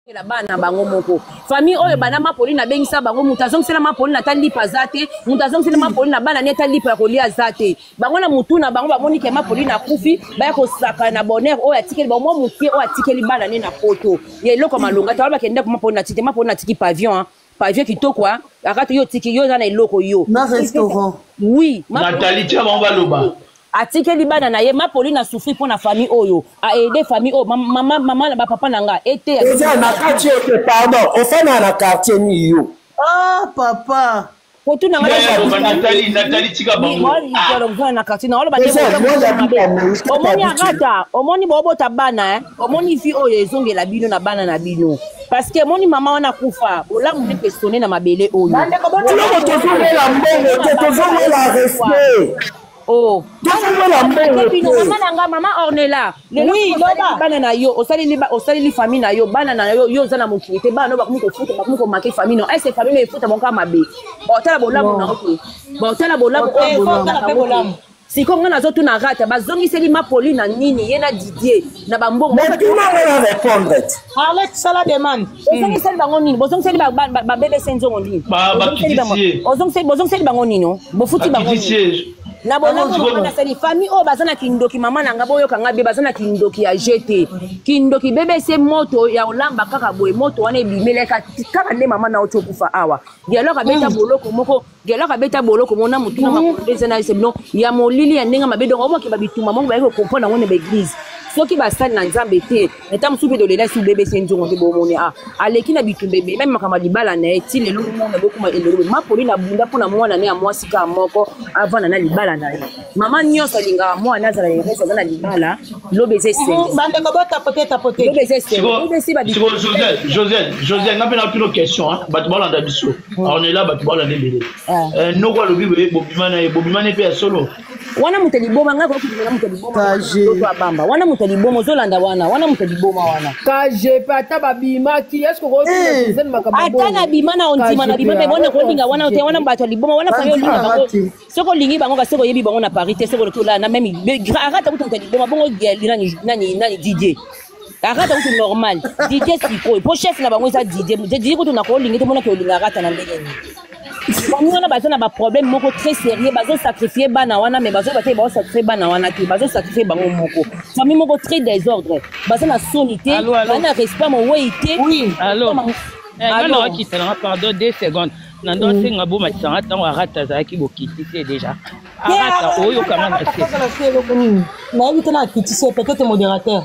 La bana bango moko famille oyo bana mapolina abengisa bango moto azongisela mapolina ata lipa aza te, moto azongisela mapolina bana ni ata lipa ya kolia aza te. Bango na motu na bango bamoni ke mapolina akufi, baya kosaka na bonheur oyo atikeli bango mwa moke oyo atikeli bana ne na poto ya eloko ya malonga te. Wana bakende ko mapolina atiki te, mapolina atiki pavillon, pavillon kitoko akati yo otiki yo oza na eloko yo na restaurant. Oui. Nathalie, tia bango baloba. Atikeli bana na ye. Mapolina souffrir mpo na famille oyo, aide famille oyo, mama mama na bapapa na nga ete eza na kati oyo te. Pardon, ofandaka na quartier nini yo? Ah papa. Kotuna nga. Nathalie, Nathalie, tika bango. Na quartier na oloba, omoni arata, omoni boobota bana, omoni vie oyo ezongela bino na bana na bino, parce que omoni mama wana akufa, bolamu nde pesone na mabele oyo. Biloko tozongela mbongo te, tozongela respect. Oh. Tozongela mbongo te. Mama na nga, mama Ornella. Oui, loba. Bana na yo, osaleli, osaleli famille na yo, bana na yo, yo oza na mokili te, bana no bakomi kofuta, bakomi komake famille no. Est-ce famille no efuta bango kaka mabe? Otala bolamu na yo te. Otala bolamu oyo. Sikoyo nga nazotuna rata, bazongiseli mapoli na nini, ye na Didier na bambongo? Mais tuna nga na répondre te. Arlette, sala demande. Bozongiseli bango nini? Bozongiseli babébé nzongo nini? Bozongiseli bango nini? Bofuti bango nini na bolamu mama nasali? Famille oyo baza na kindoki. Mama na nga, boyoka nga be, baza na kindoki ya jete kindoki. Bbc moto ya olamba kaka boye, moto wana ebimeleka kaka nde mama na oti okufa awa. Dialogue abeta boloko moko, dialogue abeta boloko moko na motu na makolo eza na bino ya molili ya ndenge mabe. Donc omoke babitumba moko bayaki kocomprendre yango na baeglise. Soki basali na Nzambe te, eta mosusu mpe tolela esi bbc nzongo te. Bomoni a aleki na bitumba ebele, meme makambo ya libala na ye ti lelo mona bokoma elelo. Mapoli na bunda mpona mwana ne ya mwasi kaka moko avanda na libala na ye. Mama nyonso alingaka mwana azala heureuse, aza na libala, lobi eza esengo. Bandeko, botapote tapote. Lobi eza esengo, bbc. Josel, Josel, Josel, nga mpe na tuna question. Bato balanda biso, Ornella, bato balanda ebele. Noko alobi boye, bobima na ye, bobima na ye mpe ya solo. Wana moto liboma, ngai koki moto liboma abamba wana, moto liboma ozolanda wana, wana moto liboma wana. KGP, ata babimaki, est ce que ata na bima na ondima na bima mpe wana kolinga wana te? Wana bato ya liboma wana, fai olinga bango soki olingi bango, kasi soki oyebi bango na Paris te, soki oloki olala na meme arata kutu moto ya liboma bongo. Nani nani nani? Didier arata kutu normal. Didier sikoyo po chef na bango eza Didier. Didier kutu na kolingi te, monaki olinga arata na ndenge nini? Famille wana baza na baproblème moko très sérieux, bazosacrifie bana wana, mais bazoyeba te bazosacrifie bana wana te, bazosacrifie bango moko. Famille moko très désordre, baza na soni te, baza na respect mowei te. Oui. Allo, nga na wakita nanga, pardon, 2 secondes. Na ndo asenga bomatisanga ntango arata azalaki, bokitisi ye déjà. Arata oyokanga na se. Nayebi te na akitisi ye, peut-être modérateur.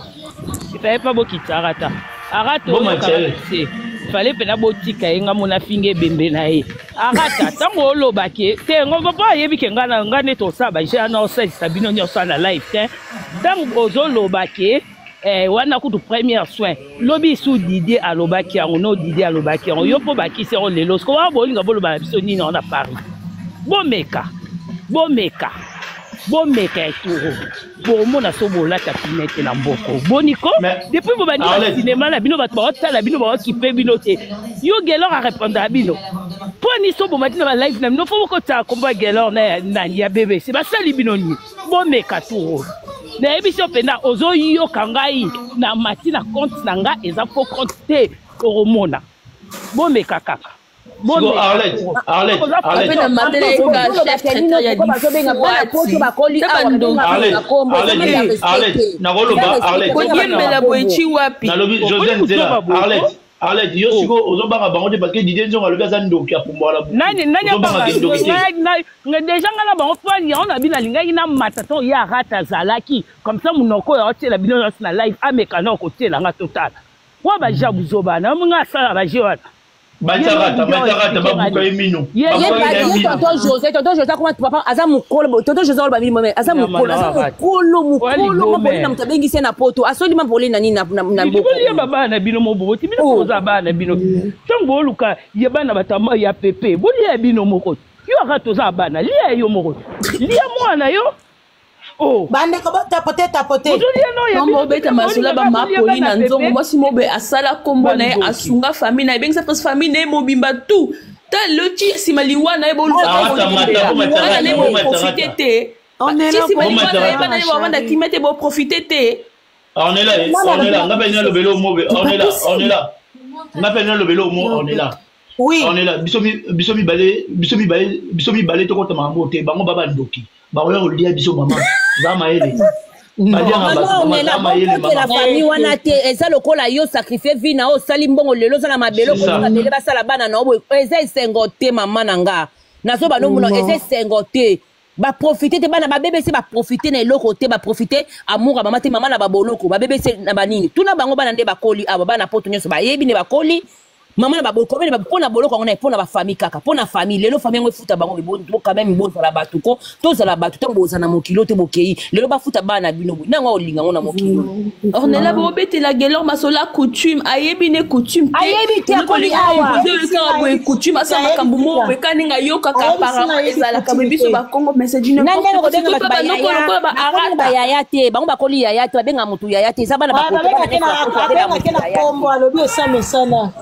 Ifale pa bokitisa arata. Arata oyokanga na se, fale mpena botika ye. Nga mona finga ebembe na ye. Arata, ntango olobaki te, ngo po ayebi ke nga na nga nde tosala baje wana, osalisa bino nyonso na live te. Ntango ozoloba ke wana kutu première soin, lobi su Didier alobaki yango, no Didier alobaki yango, yo mpo bakisi yango lelo. Siko wana bolinga boloba na biso nini wana Paris? Bomeka, bomeka, bomeka ya turo, bomona so bolata pine te na mboko. Boniko depuis bobandi basinema na bino, bato baotala bino, baokipe bino te. Yo Gelor arépondre ya bino mpo ani so bomati na balive na bino, fo bokotala kombo ya Gelor na nani ya BBC. Basali bino nini? Bomeka turo, nayebi so mpenza ozoyoka ngai na mati na compte na nga, eza faux compte te. Okomona, bomeka kaka. Arlette, Arlette, Arlette. Na matela ye ka chef traiteur ya bazobenga bana poto bakoli. Arlette, Arlette, nakoloba Arlette. Koyembela boye ti wapi? Nalobi José Nzela, Arlette, Arlette, yo sikoyo ozobanga bango te, parce que Didier Nzongo alobi aza ndoki, apumbwala. Nani nani abanga déjà? Nga na bango po yango na bino alingaki na mata ntango ye arata azalaki comme ça, monoko oyo aotiela bino nyonso na live, ameka na okotiela nga totala wa baja buzoba na nga asala baje wana. Batarata, batarata, babuka ye mino. Ye tonton José, tonton José akoma papa, aza mokolo. Tonton José oloba bino, aza mokolo, aza mokolo, mokolo. Mapoli na moto abengisi ye na poto, asoli mapoli na nini na bolia babana na bino mobobo ti bino koza bana na bino. Ntango booluka ye bana bato ya pepe, bolia ya bino moko. Yo aka toza bana, lia yo moko, lia mwana yo. Oh. Bandeko, botapote tapote. Mambo obeta masolo ya bamapoli na nzongo. Mwasi mobe asala nkombo na ye, asunga famille na ye, ebengisa mposi famille na ye mobimba tout. Ta loti nsima liwa na ye, bolukabana na ye, boprofite te. Ti nsima liwa na ye, bana ye bavanda kimia te, boprofite te. Ornella, Ornella, nga mpe nalobeli omobe. Ornella, Ornella. Nga mpe nalobela omo Ornella. Oui. Ornella, biso biso mibale, biso mibale, biso mibale tokota makambo te, bango ba bandoki. Bakoya kolia biso mama. Za mayele. Bokotela famille wana te, eza lokola yo sacrifie vie na yo, osali mbongo lelo, oza na mabele, okoki mabele basala bana na yo boye, eza esengo te. Mama na nga, nazoba nomona, eza esengo te. Baprofite te, bana babebese baprofite na eloko te, baprofite amour ya mama te. Mama na baboloko, babebese na banini, tuna bango. Bana nde bakoli awa, bana poto nyonso bayebi nde bakoli mama na baboloko mpo na boloko yango na mpo na bafamille, kaka mpo na famille. Lelo famille yango efuta bango quand même. Bozala bato ko, tozala bato. Ntango bozala na mokili te, bokei lelo bafuta bana na bino boye, nango olinga yango na mokili. Ornella, bobetela Gelor masolo coutume, ayebi ne coutume te. Ayebi te, akoli awa. Kaka boye coutume, asala makambo moko boye ka ndenge ayokaka. Apparemment ezalaka boye, biso bakongo, mais c'est du n'importe quoi. Ndenge bato bayaya, bayaya te, bango bakoli yaya te, babenga motu yaya te, eza bana. Abengaki na kombo, alobi esa mesana.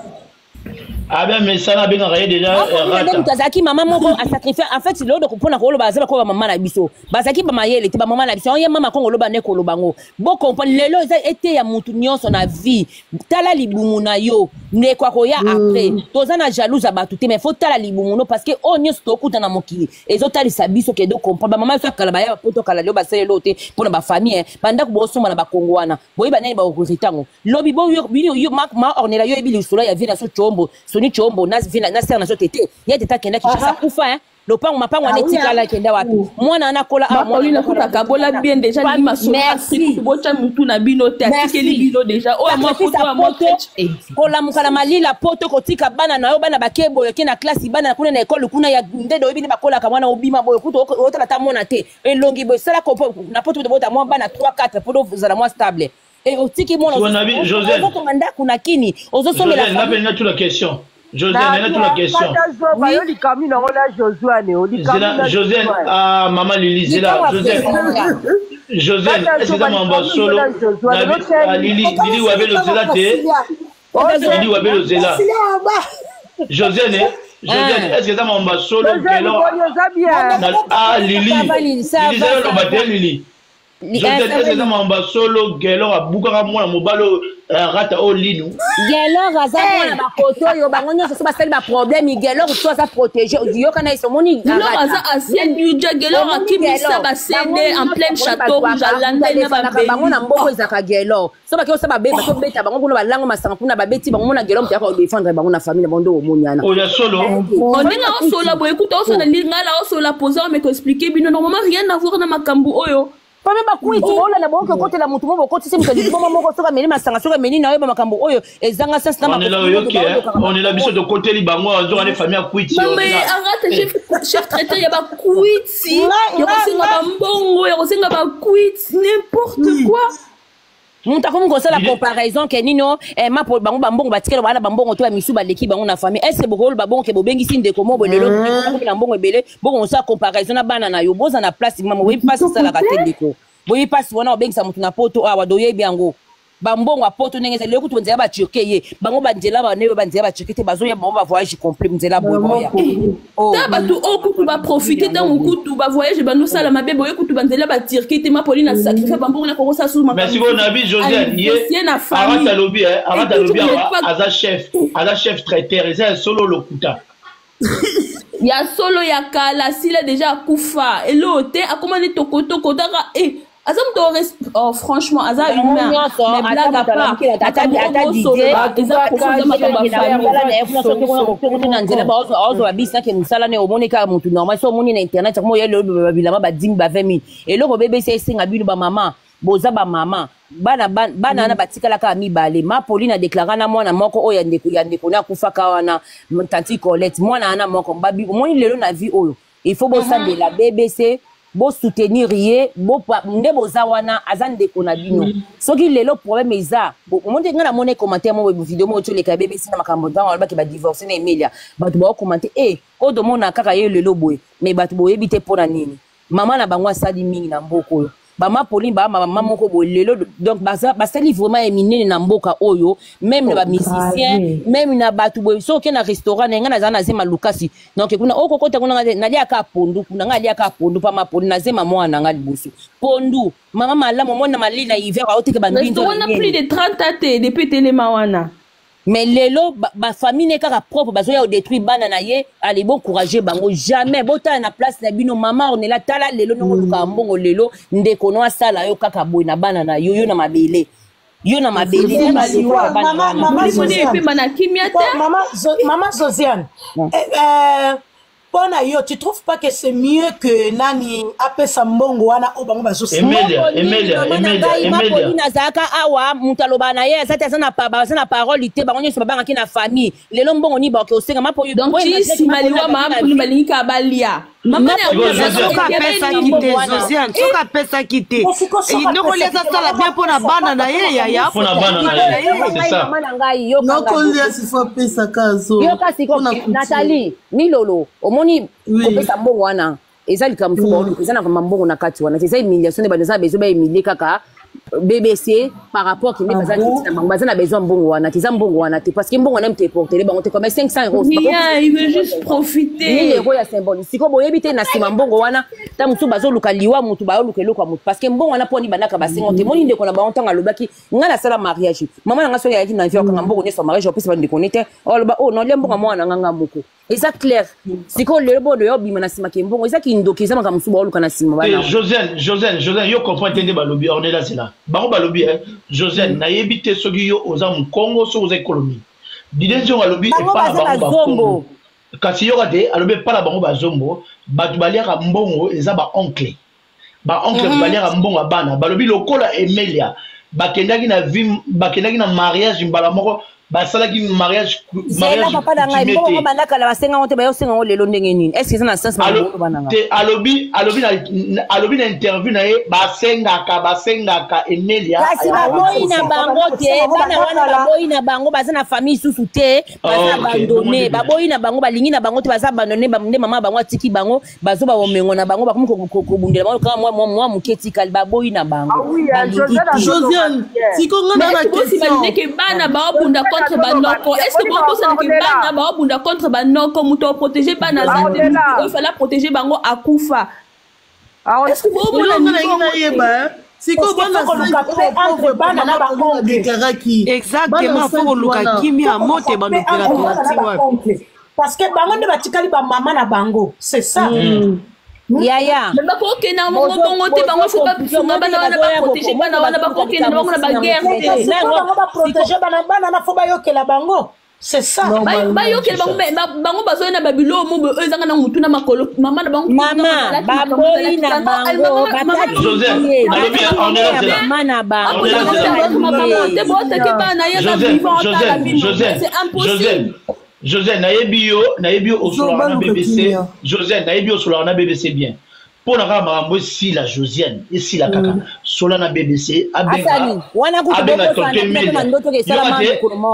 Abe mesana, abengaka ye déjà. Nde moto azalaki mama moko asacrifie. En fait, lelo mpona koloba, aza bakoba bamama na biso bazalaki bamayele te. Bamama na biso ye mama kongo oloba nde koloba ngo, bocomprendre. Lelo eza eteya motu nyonso na vie: tala libumu na yo, ndeko akoya après. Toza na jalouse ya bato te, mais faut tala libumu no, parce que oyo nyonso tokuta na mokili ezotalisa biso ke docomprendre. Bamama biso akala baya po tokala lelo, basaleli oyo te mpona bafamille. Bandako bosomba na bakongo wana, boyeba nani bakokorita yango lobi. Ma Ornela, yo yebi lisolo ya vie na so Tshombo, Soni Tshombo na sere na so tete ye tete akenda Kinshasa, akufa lopango, mapango wana etikala, ekenda wapi? Mwana wana akola. Mapaulina kuta kabola bien déjà, lingi masolo botya mutu na bino te, atikeli bino déjà oyo mwa poto ya mwa. Kolamuka na malila poto, kotika bana na yo, bana bake boye, oke na klasi, bana kuna na ekole kuna ya ndede, oyebi nde bakolaka. Mwana obima boye, kutu otala ta mona te elongi boye, sala na poto bota mwa bana 3 4 po ozala mwa stable. Otiki mwana, ozotonga ndako na kini, ozosombela. Napena tuna question, Josiane, nena tuna question. Yo likambi nango na Josiane. Josiane, ah, mama Lili, zela Josiane. Josiane, est ce que eza mambo solo? Lili, Lili Wabelo, zela te, Lili Wabelo, zela. Josiane, Josiane, est ce que eza mambo solo? Kelo, ah, Lili, Lili, zela, loba te Lili. Josiane, est ce que eza mambo solo, Gelor abukaka mwana mobali oyo rata oyo linu? Gelor aza mwana bakoto oyo, bango nyonso so basali baproblème, Gelor so aza protégé. Yoka na ye, omoni. Gelor aza ancien yuja. Gelor akimisa bacd en pleine Château Rouge, alandeli na. Bango na mboko ezalaka Gelor so bake osala babeta, tobeta bango kuna, balango masanga kuna, babeti bango. Mona Gelor moto yaka kodefendre bango na famille na bango, nde omoni wana. Oyo ya solo. Ndenge aosola boye, kuta osola lingala, osola posa, omeka expliquer bino. Normalement rien à voir na makambo oyo. Pame bakwiti bolanda, bokoki kokotela motu mo, bokotisi moto liboma moko, soki ameli masanga, soki ameli na oyeba makambo oyo ezanga sens na. Onela, oyoki, onela, biso tokoteli bango, azoka ne famille ya kwiti. Mame arata, chef traiteur ya bakwiti, ya kosenga bambongo, ya kosenga bakwiti, n'importe quoi. Moto akomi kosala comparaison ke nino mapo bango bambongo batikela bana, bambongo to ya misu baleki bango na famille. Est ce bokoloba bongo ke bobengisi ndeko mo boye lelo akomi na mbongo ebele, bokosala comparaison na bana na yo? Boza na place, mama, boyebi mpasi esalaka te. Ndeko, boyebi mpasi wana obengisa motu na poto awa, doyebi yango, bambongo ya poto ndenge ezali. Kutu nzela baturke ye bango, banzela bane, banzela baturke te, bazoya bango bavoyage complet, nzela boye boya. Ta bato oyo kutu baprofite ntango kutu bavoyage bandosala mabe boye, kutu banzela baturke te. Mapoli na sacrifice bambongo na kokosala susu. Mais sikoyo nabi Josiane, ye na arata alobi, arata alobi awa aza chef, aza chef traiteur, eza ya solo, lokuta? Ya solo, ya kala, sila déjà akufa, eloo te, akoma nde tokotoko taka e aza moto. Oh, franchement aza humain, mais blague à part, eza profond, makambo ya famille. Na nzela bazwa babisaki mosala ne, omoni kaka motu normal so omoni na internet akoma oya lelo babilamba badimi ba 20 000. Eloko bebesi esenga bino bamama, boza bamama, bana bana wana batikala kaka mibale. Ma Pauline adeklara na mwana moko oyo ya ndeko na akufaka wana, tanti Colette, mwana wana moko. Omoni lelo na vie oyo, il faut bosambela BBC, bosoutenir ye nde boza wana, aza ndeko na bino. Soki lelo problème eza, omoni ngai namoni commentaire moko, video moko tioleka ya BBC na makambo ntango alobaki badivorce na Emilia, bato baokommente e oyo tomona kaka ye lelo boye, mais bato boyebi te mpo na nini mama na bango asali mingi na mboka oyo. Bama Pauline baa mama moko boye lelo, donc basali vraiment ya minene na mboka oyo, même na bamusicien, même na bato boye. Soki oke na restaurant na ngai, nazala na zema Lukasi, donc kuna okokota kuna, naliaka pondu kuna, ngai aliaka pondu pa ma Pauline, nazema mwana na ngai liboso pondu. Mama malamu, omoni na malili na hiver aoteka. Bambinzo wana plus de 30 ans te depuis telema wana. Mais lelo bafamille ne kaka propre bazoya kodétruire bana na ye. Ale, bon courage bango, jamais botala na place na bino. Mama Ornela, tala lelo ndenge olukaka mbongo, lelo ndeko no asala yo kaka boye na bana na yo, yo na mabele, yo na mabele. Epemba na kimia te. Mama Josiane, mpo na yo, tu trouves pas que c'est mieux que nani apesa mbongo wana oyo bango? Bazosimapoli nazalaka awa, moto alobaka na ye aza te, aza na parole te. Bango nyonso babangaki na famille. Lelo mbongo nini baoke osenga? Mapoli? Donc ti nsima liwa Mama balingi kaka balia. Soki apesaki te, Josiane, soki apesaki te, nokoli azasala bien mpo na bana na ye, yaya. Mama na ngai. Yoka. Siko Nathalie Milolo, omoni, kopesa mbongo wana eza likambo mosusu baoluka, eza na mbongo na kati wana, eza humiliation nde bato eza besoin bahumilie kaka BBC par rapport kende baza na bango, baza na besoin mbongo wana te. Eza mbongo wana te, parce que mbongo wana moto eportele bango te comme 500 euros. Rien, il veut juste profiter. 1000 euros ya symbole. Sikoyo boyebi te, na nsima mbongo wana ta mosusu bazoluka liwa motu, baoluka eloko ya motu, parce que mbongo wana mponi bandaka basengo te. Moni ndeko na bango, ntango alobaki: "Ngai nasala mariage, mama na ngai soki ayaki na vie, okanga mbongo nyonso ya mariage opesa bandeko ne te." Oloba: "O nolia mbongo mwana na nga moko." Eza clair. Sikoyo lelo bodo ya obima na nsima ke mbongo eza kindoki, eza makambo mosusu baoluka na nsima bana. Josiane, Josiane, Josiane, yo comprendre te nde balobi Ornela zela. Bango balobi, Josiane, nayebi te soki yo oza mokongo, soki oza ekolo nini. Dide Nzongo alobi epa na bango bakongo, kasi yoka te, alobi epa na bango bazombo, bato baliaka mbongo eza baoncle, baoncle baliaka mbongo ya bana. Balobi lokola Emelia bakendaki na vie, bakendaki na mariage mbala moko, basalaki mariage. Zela, papa na ngai, mbongo bandakala basengango te, bayosengango lelo ndenge nini? Est ce que eza na sens? Te, alobi na interview na ye, basengaka Emelia. Kasi baboyi na bango te, bana wana baboyi na bango, baza na famille susu te, baza abandonné, baboyi na bango, balingi na bango te, baza abandonné nde mama bango atiki bango, bazoba bomengo na bango, bakomi kobundela bango kaka mwa moke etikali, baboyi na bango. Josiane, siko nga na question ke bana baobunda contre banoko, est ce que bokosanake bana baobunda contre banoko? Moto aprotéger bana aza te, oyo fala protéger bango akufa. Est ce que bomona nayeba sikoyo bana na badéclaraki? Exactement, faut koluka kimia mote bandopela tolati wapi? Parce que bango nde batikali bamama na bango, c'est ça. Yaya. Mais bakokende bango bongo te. Bango faut basunga bana wana, baprotéger bana wana, bakokende bango na baguerre te. Bango baprotéger bana, bana na faut bayokela bango, c'est ça. Bayokela bango, bango bazoya na babilo mo boye oyo ezanga na mutu na makolo, mama na bango. Mama, baboyi na bango, mama na bango. Te, botake bana ye aza vivant, otala bino, c'est impossible. José, nayebi yo, nayebi yo osolaka na BBC. José, nayebi yo osolaka na BBC bien. Mpo na kaka makambo esila, Josiane, esila kaka, sola na BBC, abenga tonto Emelia.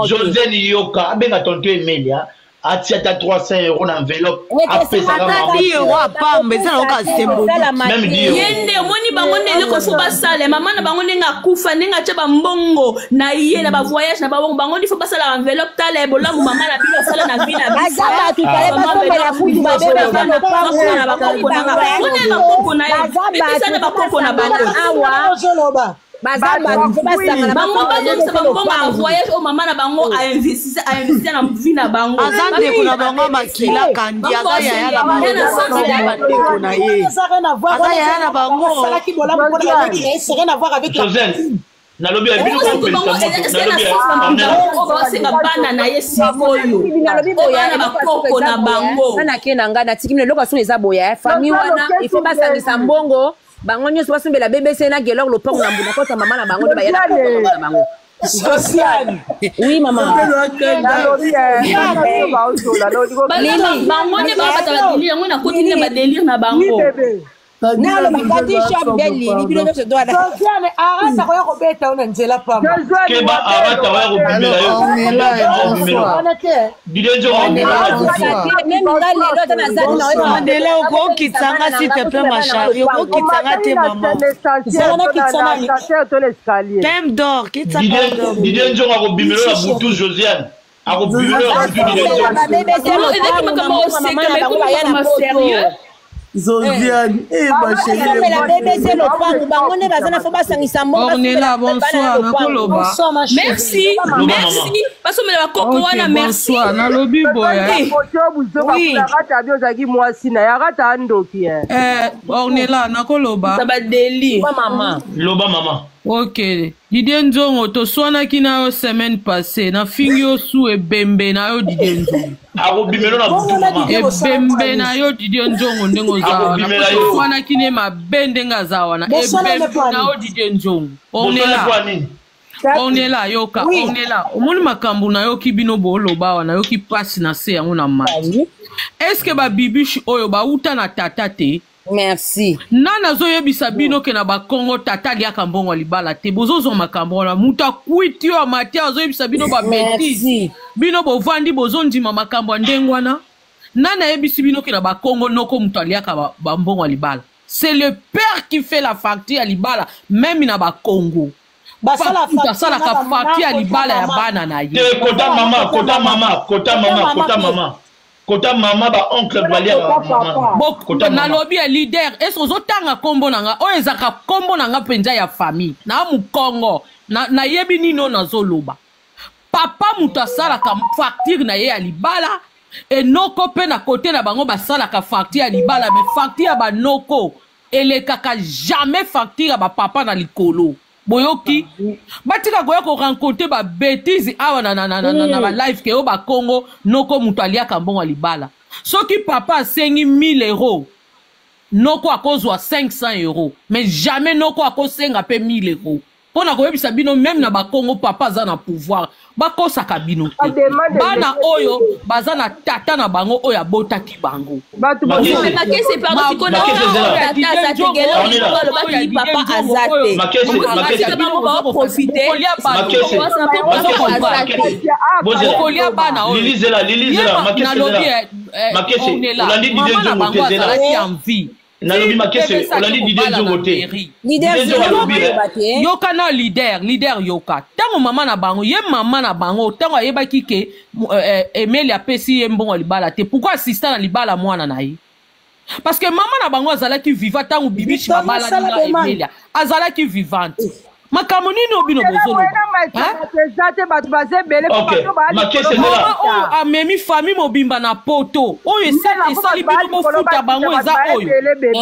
Josiane, yoka, abenga tonto Emelia, atia ata 300 euro na enveloppe, apesaka. Euro apamba eza na oka symbolique. Ye nde omoni bango nde eloko faut basala. Mama na bango ndenge akufa, ndenge atya bambongo na ye na bavoyage na bango, bango nde faut basala enveloppe: "Tala bolamu mama na bino asala na vie na biso." Baza bato tale basombela kutu. Bakoko na ye, epesa na bakoko na bango. Awa baza bato fo basangana. Bango bazongisa bambongo ya bavoyage oyo mama na bango ainvestisa na vie na bango. Aza ndeko na bango makila kandi, aza yaya na bango, bandeko na ye, aza yaya na bango. Nalobi ya bino. Basenga bana na ye sikoyo, bana bakoko na bango. Nake na ngai natiki bino. Eloko asumu eza boya, famille wana il faut basangisa mbongo, bango nyonso basombela BBC na Gelor lopango na mbuna kota mama na bango nde baya na bango. Social. Oui, mama. Bango nde babata badélire yango, nakoti nde badélire na bango. Naloba kati shop de Lili, bino nyonso doana. Josiane, arata koya kobeta yo na nzela pamba. Keba, arata oya kobimela yo. Même nga lelo ata nazali na Mandela, okokitsanga s'il te plaît, ma chérie, okokitsanga te, mama. Pem d'or, kitsa. Didie Nzongo akobimela yo na butu, Josiane, akobimela yo na butu, Didie Nzongo. Ezaki makambo oseka, makambo sérieux. Zosiane eh ma chérie Basombela BBC lopango bango nde baza na fo basangisa mbongo Ornella, basombela bana bonsoir, lopango. nakoloba. Bonsoir ma chérie. Merci, Loba, merci. Basombela bakoko Ok, wana merci. bonsoir. Nalobi boye. Oui. Arata abi ozalaki mwasi na ye arata andoki eh. Eh, Ornella, nakoloba. Ça va délire. Loba mama. Loba mama. Ok. Didier Nzongo, toswanaki na yo semaine passée. Nafingi yo su ebembe na yo Didier Nzongo. Akobimelo na butu Bongo na mama. Didier bosala Ebembe na yo Didier Nzongo ndenge oza wana. Akobimela Po yo. toswanaki ne mabe ndenge aza wana. Boswana ne Ebembe po na yo ani? Didier Nzongo. Bosala Ornella. po nini? Ornella yoka, Oui. Ornella, omoni makambo nayoki bino boloba awa, nayoki mpasi na se yango na mati. Est-ce babibishi oyo bauta na tata te? Merci. Nani azoyebisa bino ke na bakongo tata aliaka mbongo ya libala te? Bozozwa makambo wana, moto akwiti oyo amati azoyebisa bino babetise, Merci. bino bovandi bozondima makambo ya ndenge wana. Nani ayebisi bino ke na bakongo noko moto aliaka bambongo ya libala? C'est le père qui fait la facture ya libala, même na bakongo. Basala Moto facture na asalaka ba facture ya na libala ya mama. bana na ye. Te kota mama, kota mama, kota Kota mama, mama kota pe. mama. Kota mama ba oncle baliaka mama. Kota mama. Nalobi ya leader, ese ozotanga nkombo na nga oyo ezalaka nkombo na nga mpenza ya famille na mokongo, nayebi nini oyo nazoloba. Papa moto asalaka facture na ye ya libala, enoko mpe na kote na bango basalaka facture ya libala, mais facture ya banoko elekaka jamais facture ya bapapa na likolo. Boyoki batika koya korencontre babétise awa na balive ke oyo bakongo noko moto aliaka mbongo ya libala. Soki papa asengi 1000 euro, noko akozwa 500 euro, mais jamais noko akosenga mpe 1000 euro. Mpo na koyebisa bino, meme na bakongo papa aza na pouvoir, bakosaka bino te. Bana oyo baza na tata na bango oyo abotaki bango. Bato Makese. Mais Makese, pardon, sikoyo na Makese, oyo zela. tata aza te, gelo Ornella. oyo alobaki papa aza te. Makese, Makese. Basika bango baoprofite. Makese. Papa aza te. Bozela. Okolia bana oyo. Lili zela, Lili zela, Ye Makese nalobi zela. Makese, Ornella, olandi Didier mama na Nzongo bango te, zela. azalaki en vie. Nalobi Makese, Ti olandi Didier kobala na Nzongo te. mairie. Leader Didier Nzongo zela alobi, eh. koloba te. Yoka na leader, leader yoka. Ntango mama na bango, ye mama na bango, ntango ayebaki ke Emeli apesi ye mbongo ya libala te, pourquoi assistant na libala mwana na ye? Parce que mama na bango azalaki vivant ntango bibishi Victoria babalani na Salabeman. Emelia, azalaki vivante. Makambo nini oyo bino bozoloba? Hein? Eza te bato baza ebele mpo Ok, bato baa Makese, likolo zela. Mama oyo amemi famille mobimba na poto oyo esali bino bofuta bango eza oyo Hein?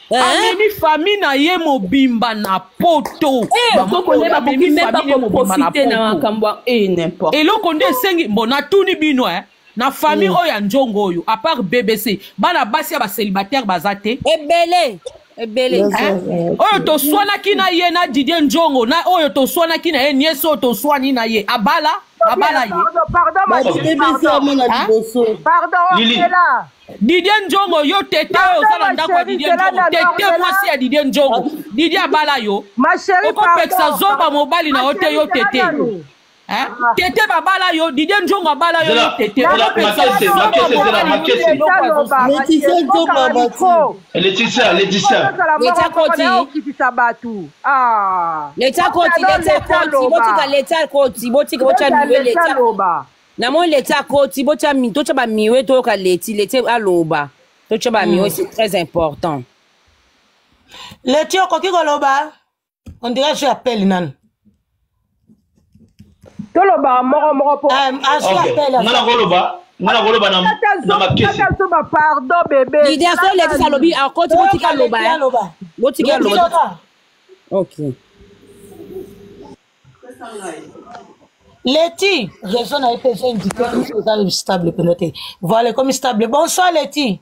Hein? amemi famille na ye mobimba na poto. Mama Bakoko oyo nde bakoki amemi même pas famille ye mobimba na koprofite na poto. makambo ya eh, n'importe. Eloko nde esengi mbo natuni bino, eh, na famille oyo ya njongo oyo, à part BBC, bana basi ya bacélibataire baza te? Ebele. Ebele. Hein? Oyo toswanaki na ye na Didier Njongo, na oyo toswanaki na ye niese, oyo toswani na ye abala, abala ye. Pardon, pardon, ma chérie, BBC pardon. amona Hein? liboso. Pardon, Lili. Ornella. Didier Njongo, yo tete oyo oza na ndako ya chérie, Didier zela Njongo, na tete Ornella. mwasi ya Didier Njongo, Didier abala yo. Ma chérie, Okopekisa pardon. zoba mobali na Ma yo te, chérie, yo zela tete. nanu. Hein? Tete babala yo, Didier Njongo abala yo, yo Zela, tete. zela, Okopekisa Makese, zoba Makese, zela, mobali yo Makese. eloko azosala. Laetitia Nzongo abati. Laetitia, Laetitia. Leta koti. Okitisa bato. Ah. Leta koti, leta koti, botika leta koti, botika botya miwe Leta leta. loba. Namoni leta koti, botya totya bamiwe toyoka leti, leti aloba. Totya bamiwe, c'est très important. Leti okoki koloba. On dirait je appelle nanu. Toloba moko moko po. Azwi Ok. appel. Nga nakoloba, nga nakoloba na Makese. Tata zoba, pardon bébé. Leader so leti alobi akoti, botika aloba. Leti Eh. aloba. Botika Leti aloba. loba. OK. Leti, raison na ye mpe ezo indiqué eza stable mpenza te. Voilà, ekomi stable. Bonsoir Leti.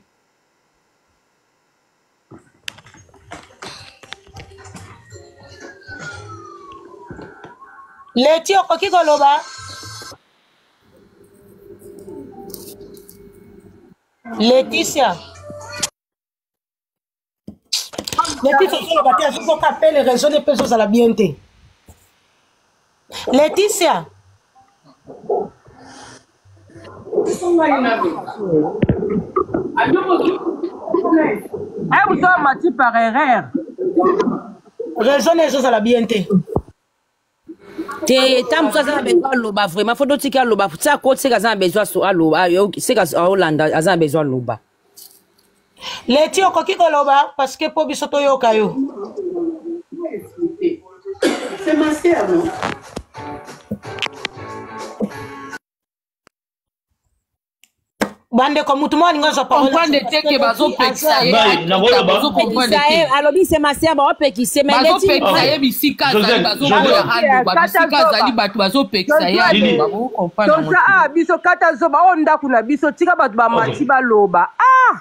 Leti okoki koloba. Leticia. Leticia ozoloba te, azokoka appel, raison mpe ezozala bien te. Leticia. Aye moto amati par erreur. Raison ezozala bien te. Te ta mosu aza na besoin aloba vraiment, fo totika aloba ti akoti, seka aza na besoin aloba, seka aolanda aza na besoin aloba. Leti okoki koloba parce que mpo biso toyoka yo. C'est ma sœur, non? Bandeko, mutu moko alingi azwa parole. Comprendre te ke bazopekisa ye. Ngai, nakoloba. Bazocomprendre Pekisa ye, te. alobi c'est ma sœur, baopekisa ye, mais Leti- Bazopekisa ye bisika azali, Joseph, bazoboya Joseph. aloba bisika azali, bato bazopekisa ye Lili. aloba, bocomprendre yango Toza te. a biso kata zoba oyo ndako na biso, tika bato bamati baloba ah.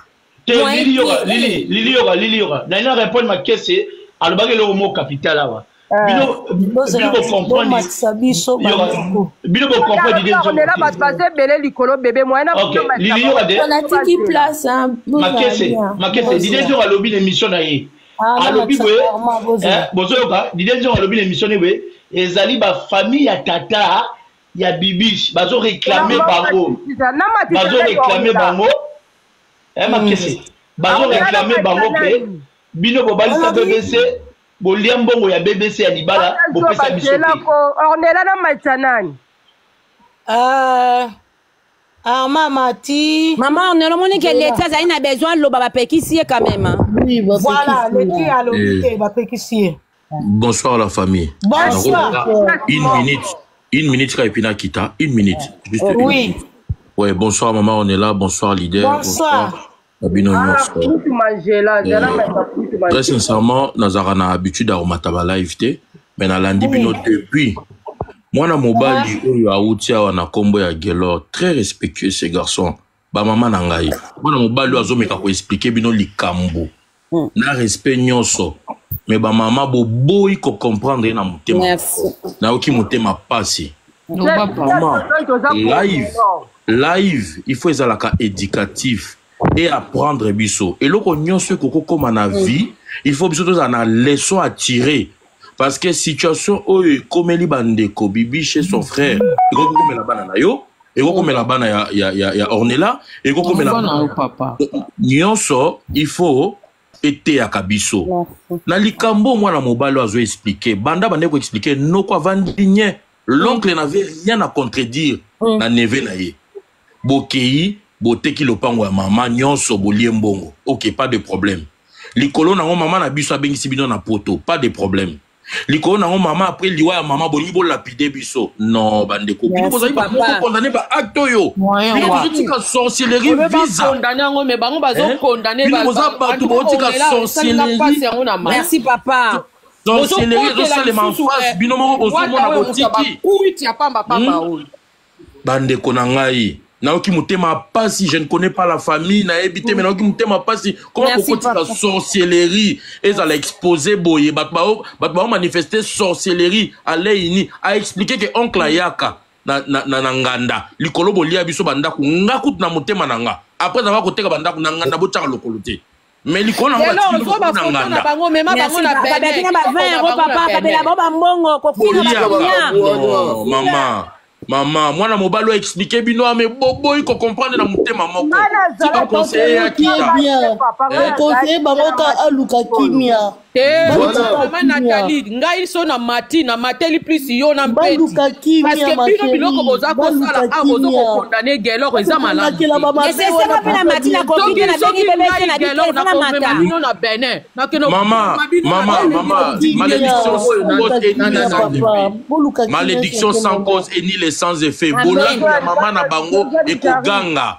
Te. Moyen Lili yoka. te. Lili, Lili yoka, Lili yoka, nani na répondre makese alobaki eloko moko capital awa. Bino Bozela, bino bocomprendre. bomatisa biso Yoka, bandeko. bino bocomprendre idée Ornela, nzongo bato te. baza ebele likolo bebe moyen na Ok, Lili yoka de. On atiki place, hein, bozala Makese bien. Makese, Didie Nzongo alobi na émission na ye. Ah, Alobi namatisa boye Armand, bozela. bozoyoka Didie Nzongo alobi na émission na ye boye, ezali bafamille ya tata ya Bibiche bazoréclame bango, bazoréclame bango, Makese, bazoréclame bango ke bino bobalisa BBC, bolia mbongo ya BBC ya libala, bopesa biso te. Ornela, na matisa nani? Armand mati. Mama Ornella, omoni ke Leti azali na besoin aloba, bapekisi ye quand même, hein. Oui, Voilà, bapekisi Leti ye. alobi Eh. te, bapekisi ye. Bonsoir la famille. Bonsoir. Nakoka une minute, une minute kaka et puis nakita, une minute, juste une Oui. minute. Ouais, bonsoir maman, on est là, bonsoir leader, Bonsoir. na bino nyonso. Kutu mangela zala matisa kutu Très mangela. sincèrement, nazalaka na habitude ya komata ba live te, mais nalandi bino depuis. Mwana mobali oyo awuti awa na nkombo ya Gelor, très respectueux ce garçon. Bamama na ngai, mwana mobali oyo azomeka koexpliquer bino likambo na respect nyonso, mais bamama boboyi kocomprendre ye na motema. Merci. Nayoki motema pasi. Loba papa. Mama, live, live, il faut ezalaka éducatif et apprendre biso eloko nyonso ekoki kokóma na vie. Il faut biso tozala na leçon à tirer, parce que situation oyo ekomeli bandeko Bibi chez son frère, ekoki kokomela bana na yo, ekoki kokomela bana ya Ornella, ekoki kokomela Loba na yo papa. nyonso. Il faut eteyaka biso na likambo. Mwana mobali oyo azoexpliquer, banda bande koexpliquer, noko avandi nye, l'oncle n'avait rien à contredire na neveu na ye. Bokei, boteki lopango ya mama nyonso, bolie mbongo, ok, pas de problème. Likolo nango, mama na biso abengisi bino na poto, pas de problème. Likolo nango, mama, après liwa ya mama, bolingi bolapider biso. Non, bandeko, bino Merci, bozali papa. bokocondamner baacte oyo. Moyen Bino wa. bozotika sorcellerie Oyo visa. bakondane yango, me bango bazokondane. Bino boza bato botika sorcellerie. Yango na ma Merci papa. Sorcellerie ezosalema en face, bino moko bozomona, botiki. Bakuiti ya pambapamba oyo. Bandeko na ngai, nayoki motema pasi. Je ne connais pas la famille, nayebi te, mais nayoki motema pasi. Comment Merci, kokotika papa. sorcellerie ezala exposé boye? Bato baomanifeste sorcellerie aleini aexpliquer ke oncle ayaka na nganda likolo, bolia biso bandako. Nga kutu na motema na nga, après avoir koteka bandako na nganda, botiaka lokolo te, mais likolo nango Lelo batiki ozwa lokolo na bafoto na nganda. bango, mema Merci bango na papa. Benin. Kabela ba 20 euros papa, kabela bango bambongo kofina Boliaka. bakinya. Non, mama, mama, mwana mobali oyo expliquer bino ame, boboyi kocomprendre na motema moko. Tika conseiller ya kita. Bien, conseiller bango ka aluka kimia. Te. Baluka Mama kimia. Nathalie, ngai so na mati na mateli plus yo na mpeti, Baluka kimia, parce que ma bino chérie. biloko boza kosala Baluka a bozo kimia. kokondane Gelor, eza malamu Tokolakela te. bamabe Eseseka wana mpe na mati na papa. kopi te, Soki nabengi soki bebe te ngai na Gelor bite eza na nakomema mata. bino na Benin, nakende Mama, komema bino na mama, Benin. mama, Kimia. malédiction sans cause et Boluka ni kimia sans papa. effet. Boluka kimia Malédiction seke sans mama. cause et ni sans effet. Amen. Bolaki ya mama na bango ekoganga.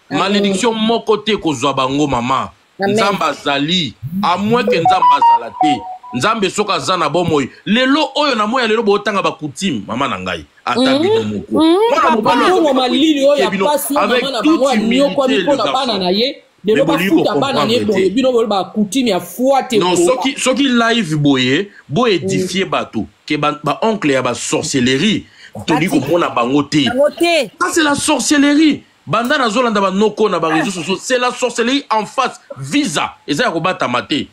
Malédiction moko te ekozwa bango, mama. Amen. Nzambe azali, à moins que Nzambe azala te. Nzambe soki aza na bomoi lelo oyo na moi ya lelo, bootanga bacoutume, mama na ngai, ata bino moko. Mwana mobali Mbongo azomeka malili oyo ya koexpliquer bino pasi oyo avec mama na bango toute aniokwami humilité, mpo le na bana garçon. na ye, Mais lelo bolingi bafuta bana na ye kocomprendre boye, te. bino boye bacoutume ya foi te. Non, Koba soki live boye, boédifie bato ke baoncle ya basorcellerie, tolingi komona bango te. Bango te. Ça, c'est la sorcellerie. Banda nazolanda banoko na baréseaux sociaux, c'est la sorcellerie en face visa, eza ya kobatama te.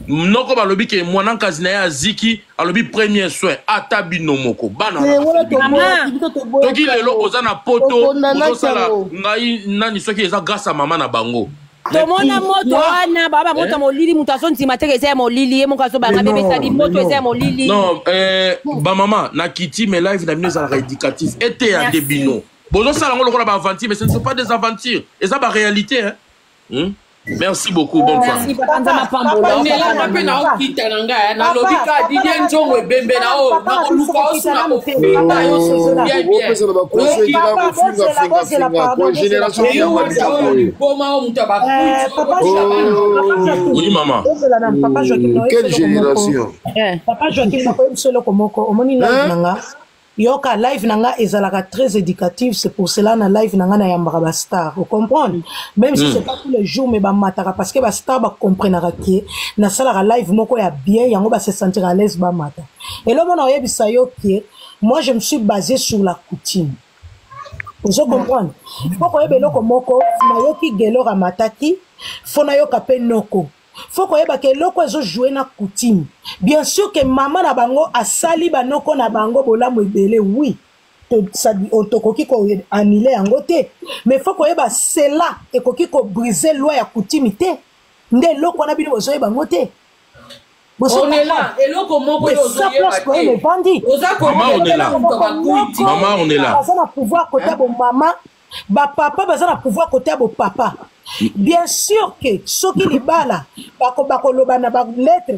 Noko balobi ke mwana nkazi na ye aziki, alobi premier soin, ata bino moko bana Eh, wana wana basali bino. toboyaki, biso toboyaki Soki lelo yango. oza na poto, Tokondamnaki ozosala yango. ngai nani, soki eza grâce ya mama na bango. Mais Tomona moto pourquoi? wana baa bamoto ya molili, moto azondima teke eza ya molili, ye moko azobanga Mais bebe non, esali mais moto eza ya non. molili. Non, bamama, nakiti, mais live na bino ezalaka éducatif, eteya nde Merci. bino bozosala yango lokola baaventure, mais ce ne sont pas des aventures, eza baréalité, hein? Merci beaucoup, bonne Merci, soirée. papa Nzambe apambola. Onela nga mpe naokita na ngai nalobi ka Didier Nzongo ebembe na oyo nakoluka osu na kofinga yo susu bien bien. Opesa na baconseil te na kofinga finga finga ko génération Yo wata oyo liboma oyo moto ya bakuti. Oui, maman. Ozela nanu, papa Joaquim, na Quelle oyebisa eloko moko. génération? Papa Joaquim, nakoyebisa eloko moko. Omoni live na nga, yoka, live na nga ezalaka très éducative. C'est pour cela na live na nga nayambaka bastar, ocomprendre, même si c'est pas tous les jours, mais bamataka parce que bastar bacomprenaka ke nasalaka live moko ya bien, yango base sentir à l'aise bamata. Eloko na oyebisa yo ke moi, je me suis basé sur la coutume, ozo comprendre? Faut koyeba eloko moko, nayoki Gelor amataki, faut nayoka mpe noko, faut koyeba ke eloko ezojoue na coutume. Bien sûr ke mama na bango asali banoko na bango bolamu ebele, oui, tokoki koannuler yango te, mais faut koyeba cela ekoki kobrise loi ya coutume te. Nde eloko wana bino bozoyeba yango te. Onela eloko moko oyo ozoyeba te, evandi. Oza Maman, on est là. Maman, on est là. Baza na pouvoir côté ya bomama, bapapa baza na pouvoir côté ya bopapa. Bien sûr ke soki libala bakoloba na balettre,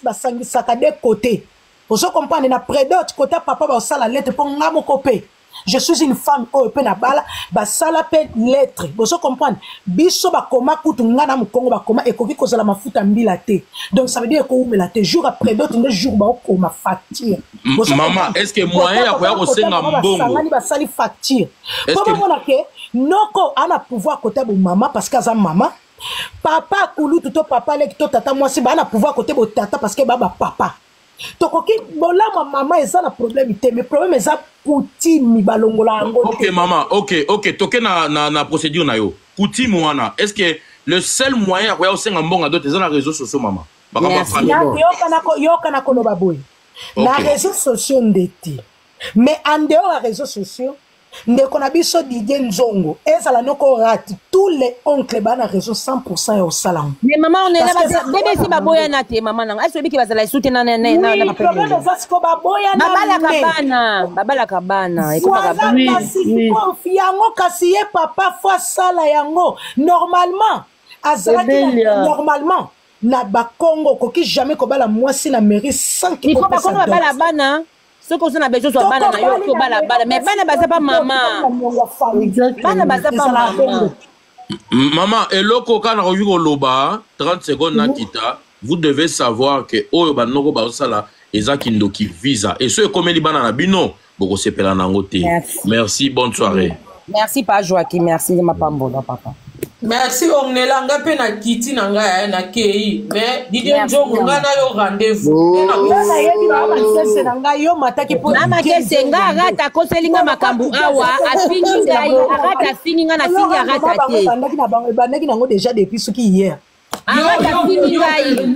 basangisaka de côté, ozo comprendre, na prédot côté ya papa basala lettre. Mpo nga moko mpe, je suis une femme oyo mpe na bala, basala mpe lettre, bozo comprendre. Biso bakoma kutu, nga na mokongo bakoma ekoki kozala mafuta mbila te. Donc ça veut dire ekowumela te, jour après dot nde jour baokoma facture. Maman, est-ce que moyen ya koya kosenga mbongo? Basangani, basali facture mpo bamona ke noko ana pouvoir kota bomama parce que aza mama, papa kulutu to papa leki to tata mwasi baa na pouvoir kote botata parce que baa bapapa. Tokoki bolamu ya mama eza na problème te, mais problème eza coutume, balongola yango. Ok mama, ok, toke na procédure na yo. Coutume wana, est ce que le seul moyen ya koya kosenga mbongo ya dot eza na réseaux sociaux, mama? Makambo ya famille. Yoka, na koloba boye, na réseaux sociaux nde te, mais en dehors ya réseaux sociaux, ndeko na biso Didier Nzongo, ezala noko rati, tous les oncles baa na réseau 100 ya osala yango. Mais mama, on est là, BBC baboyana te, mama nanga. Est-ce que bazala esu te na Oui, problème eza siko baboyana. Babalaka bana, babalaka bana, ekomaka. Voilà, kasi sikoyo yango, kasi ye papa faut asala yango normalement. Azalaki Ebelia. normalement na Bakongo, okoki jamais kobala mwasi na mairie sans ke Il faut kopesa Bakongo dot. babala bana. Soki oza na besoin ozwa bana na yo, oki obala bana, mais bana baza pa mama, bana baza pa mama. Mama, eloko kaka nakoki koloba 30 secondes nakita, vous devez savoir que oyo banoko bazosala eza kindoki visa, et so ekomeli bana na bino, bokosepela nango te. Merci. Merci, bonne soirée. Merci pa Joaquim, merci mapambola papa. Merci Onela, nga mpe nakiti na ngai aya nakei, mais Didier Nzongo, ngai na yo rendez-vous. Nga nayebi baa masese na ngai, yo mataki mpo Mama Kese, nga Arata akoseli nga makambo awa, afingi ngai. Arata afingi nga, nafingi Arata te. Ebandaki nango déjà depuis soki hier. Arata afingi ngai,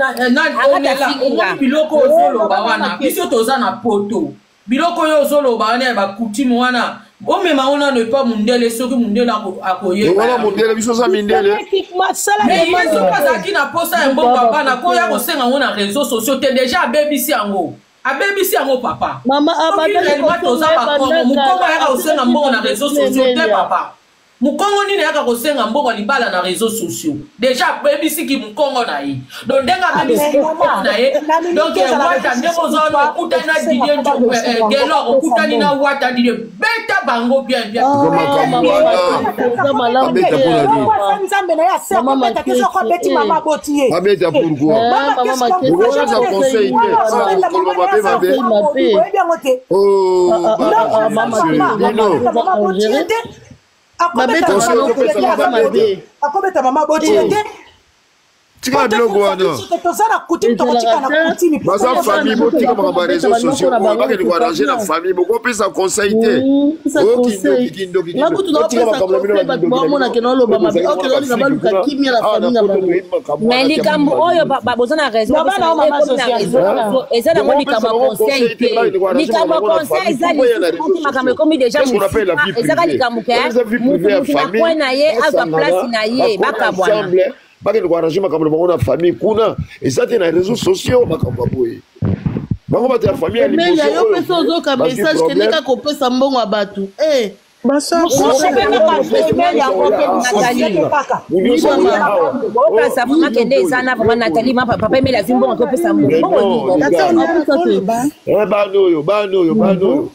Arata afingi nga. Omoni biloko ozoloba wana, biso toza na poto. Biloko oyo ozoloba wana ya bacoutume wana, omema ngo nano epa mundele, soki mundele akoyeba. Wana mundele, biso oza mindele. Mais ye soki azalaki na posa ya mbongo ya bana, koya kosenga yango na réseau sociaux te. Déjà abebisi yango, abebisi yango papa. Mama, Soki abandaki réellement toza kosenga Bakongo, mokongo ayaka kosenga mbongo na réseau sociaux te. Emelia. Papa, mokongo nini ayaka kosenga mbongo ya libala na réseau sociaux? Déjà abebisiki mokongo na ye, donc ndenge abebisiki mokongo na ye, donc Wata, ndenge oza wana, okutani na Didier Nzongo, Gelor, okutani na Wata, Didier, beta bango bien bien. Oza malamu. Abeta mpona nini? Aza nzambe na ye, ase Mama akobeta te, soko Makese, abeti eh. mama aboti ye. Abeta pourquoi? Mama Makese, Okoza conseil te, koloba mabe mabe. mabe. Oyebi yango te. Oh, Ah, ah, ah, mama bino. Mama aboti ye te. Babeta Conseil okopesa mama abeta. Akobeta mama aboti ye te. Tika biloko wana. Toza na coutume, tokotika na coutume. Baza famille, botika makambo ya réseau sociaux oyo, bakende koarrange na famille. Bokopesa conseil te. Pesa Kindoki. Nga kutu naopesa conseil, bato baomonake naoloba mabe, oke naolinga baluka kimia na famille na bango. Mais likambo oyo boza na raison, eza nango likambo ya conseil te. Likambo ya conseil eza lisusu, makambo ekomi déjà mosika. Ezaka likambo ke mutu mutu na coin na ye, azwa place na ye, bakabwana. Bakende koarrange makambo na bango na famille kuna, eza te na réseau sociaux. Makambo ya boye, bango bato ya famille ya Emelia, liboso yo mpe so ozoka message, kende kaka kopesa mbongo ya bato. Eh. Okanisa vraiment kende eza na vraiment Nathalie ma papa Emile azwi mbongo topesa mbongo. Bana oyo, bana oyo, bana oyo,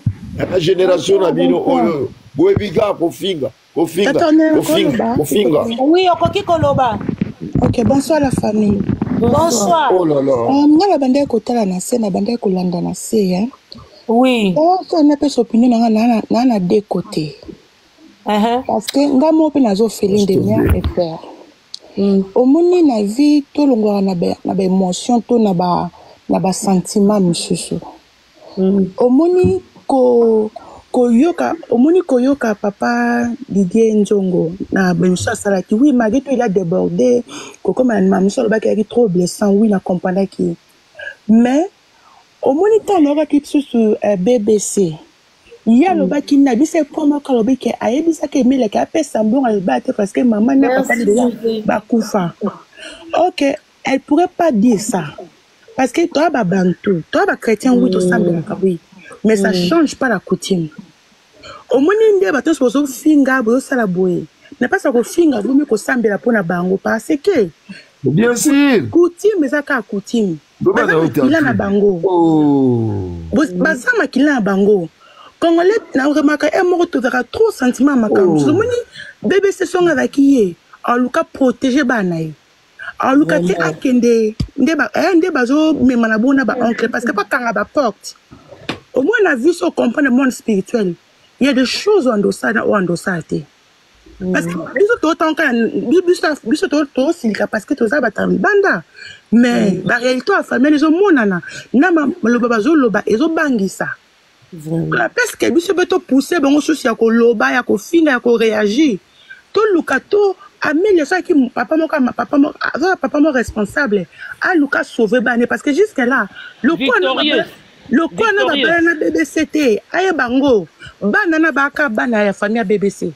génération na bino oyo boyebi kaka kofinga, kofinga, kofinga, kofinga. Oui, okoki koloba. Ok, bonsoir la famille. Bonsoir. Oh là là. Nga na bandaki kotala na se, na bandaki kolanda na se, hein. Oui. Oh, napesa opinion na nga na na deux côtés. Parce que nga moko mpe nazofele de mère et père. Omoni na vie tolongwaka na ba émotion to na ba na ba sentiment misusu. Omoni ko koyoka, omoni koyoka papa Didier Nzongo na bemiso asalaki, oui, malgré tout il a débordé, kokoma na mamiso alobaki ayaki trop blessant, oui, na comprendaki. Mais omoni ntango nayokaki lisusu BBC, ye alobaki na biso po moko alobi ke ayebisaki emelaki apesa mbongo alobaka te parce que mama na papa déjà bakufa. Ok, elle pourrait pas dire ça parce que toa ba bantu, toa ba chrétien, oui, tosambelaka, oui, mais ça change pas la coutume. Omoni nde bato nyonso bozofinga, bozosala boye na mpasi ya kofinga, bomi kosambela mpona bango parce que bien sûr coutume eza kaka coutume. Baza makila na bango, baza makila na bango. Congolais na remaka e moko tozalaka trop sentiment ya makambo mosusu. Omoni BBC, songo azalaki ye aluka protéger bana ye, aluka te akende nde nde bazomema na bongo na baoncle parce que bakanga baporte. Au moins na vie, so comprendre monde spirituel, il y a des choses oyo andosala na oyo andosala te, parce que biso totanka biso tosilika parce que toza bato ya libanda, mais baréalité ya famille ezomonana na maloba bazoloba ezobangisa la place biso mpe topousse bango susu ya koloba, ya kofinga, ya koréagir. Toluka to Amelia asalaki papa moko, papa moko aza papa moko responsable, aluka sauver bana parce que jusque là lokola na babala na BBC te, ayeba ngo bana na baka bana ya famille ya BBC.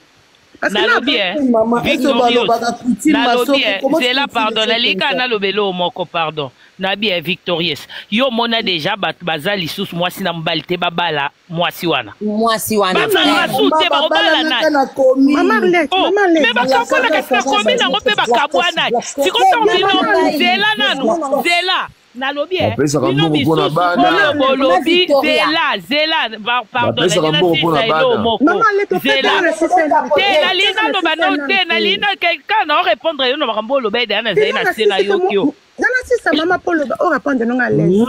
Nalobi nalobi zela, pardon, nalika nalobela oyo moko, pardon. Nabi ya Victorious, yo omona déjà bato baza lisusu mwasi na mobali te, babala mwasi wana. Mwasi wana. Bazalaka su te, bakobala nani? Me bakabwana kasi na komi nango mpe bakabwana. Sikoyo bino, zela nanu, zela, nalobi bino misusu oyo bolobi, zela, zela, pardon, nalinasisa elo moko, zela te, nalingi naloba no te, nalingi kaka na orépondre yo na makambo oloba edeya, nazali na se nayoki yo. Nga nasisa mama mpo oloba oyo, répondre nonga lese.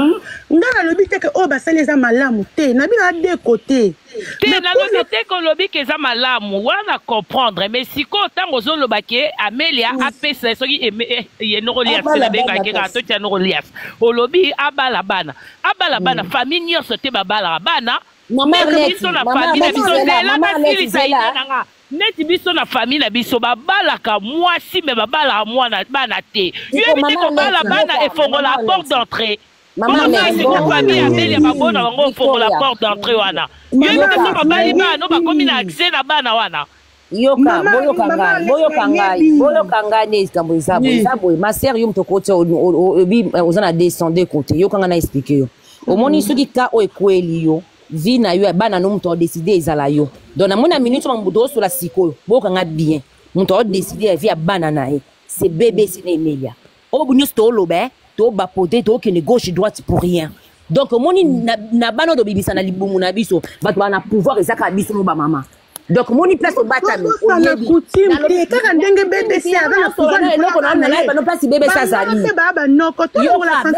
Nga nalobi te ke oyo basali eza malamu te, nabi na de côté. Te, nalobi te ke olobi ke eza malamu wana, comprendre. Mais sikoyo ntango ozoloba ke Amelia apesa soki ye nokolias te, nabengaki kaka totia nokolias, olobi abala bana, abala bana, famille nyonso te babalaka bana. Biso na famille na biso, zela nasilisa ide nanga, neti biso na famille na biso babalaka mwasi me babalaka mwana bana te. Yoyebi te kobala bana efongola porte d'entrée. Bongo famille ya Amelia babona bango ofongola porte d'entrée wana, yoyebi te so babali bana bakomi na accès na bana wana. Yoka, boyoka ngai, boyoka ngai, boyoka ngai. Nde likambo eza boye, eza boye, ma sœur, yo moto okoti oyebi oza na 202 côté. Yoka ngai na explique yo. Omoni soki ka oyo ekweli yo, vie na yo ya bana no, moto adécide ezala yo. Donc namoni na minute oyo moto osola sikoyo, boyokanga bien, moto aodécide ya vie ya bana na ye, c'est BBC na Emelia. Oyo nyonso tooloba, tobapote, tookende gauche droite pour rien. Donc omoni na bana oyo tobimisa na libumu na biso, bato bana na pouvoir eza kaka biso no bamama. Donc omoni place obatami. Na coutume te, kaka ndenge BBC aza na pouvoir. Eloko na place BBC azali,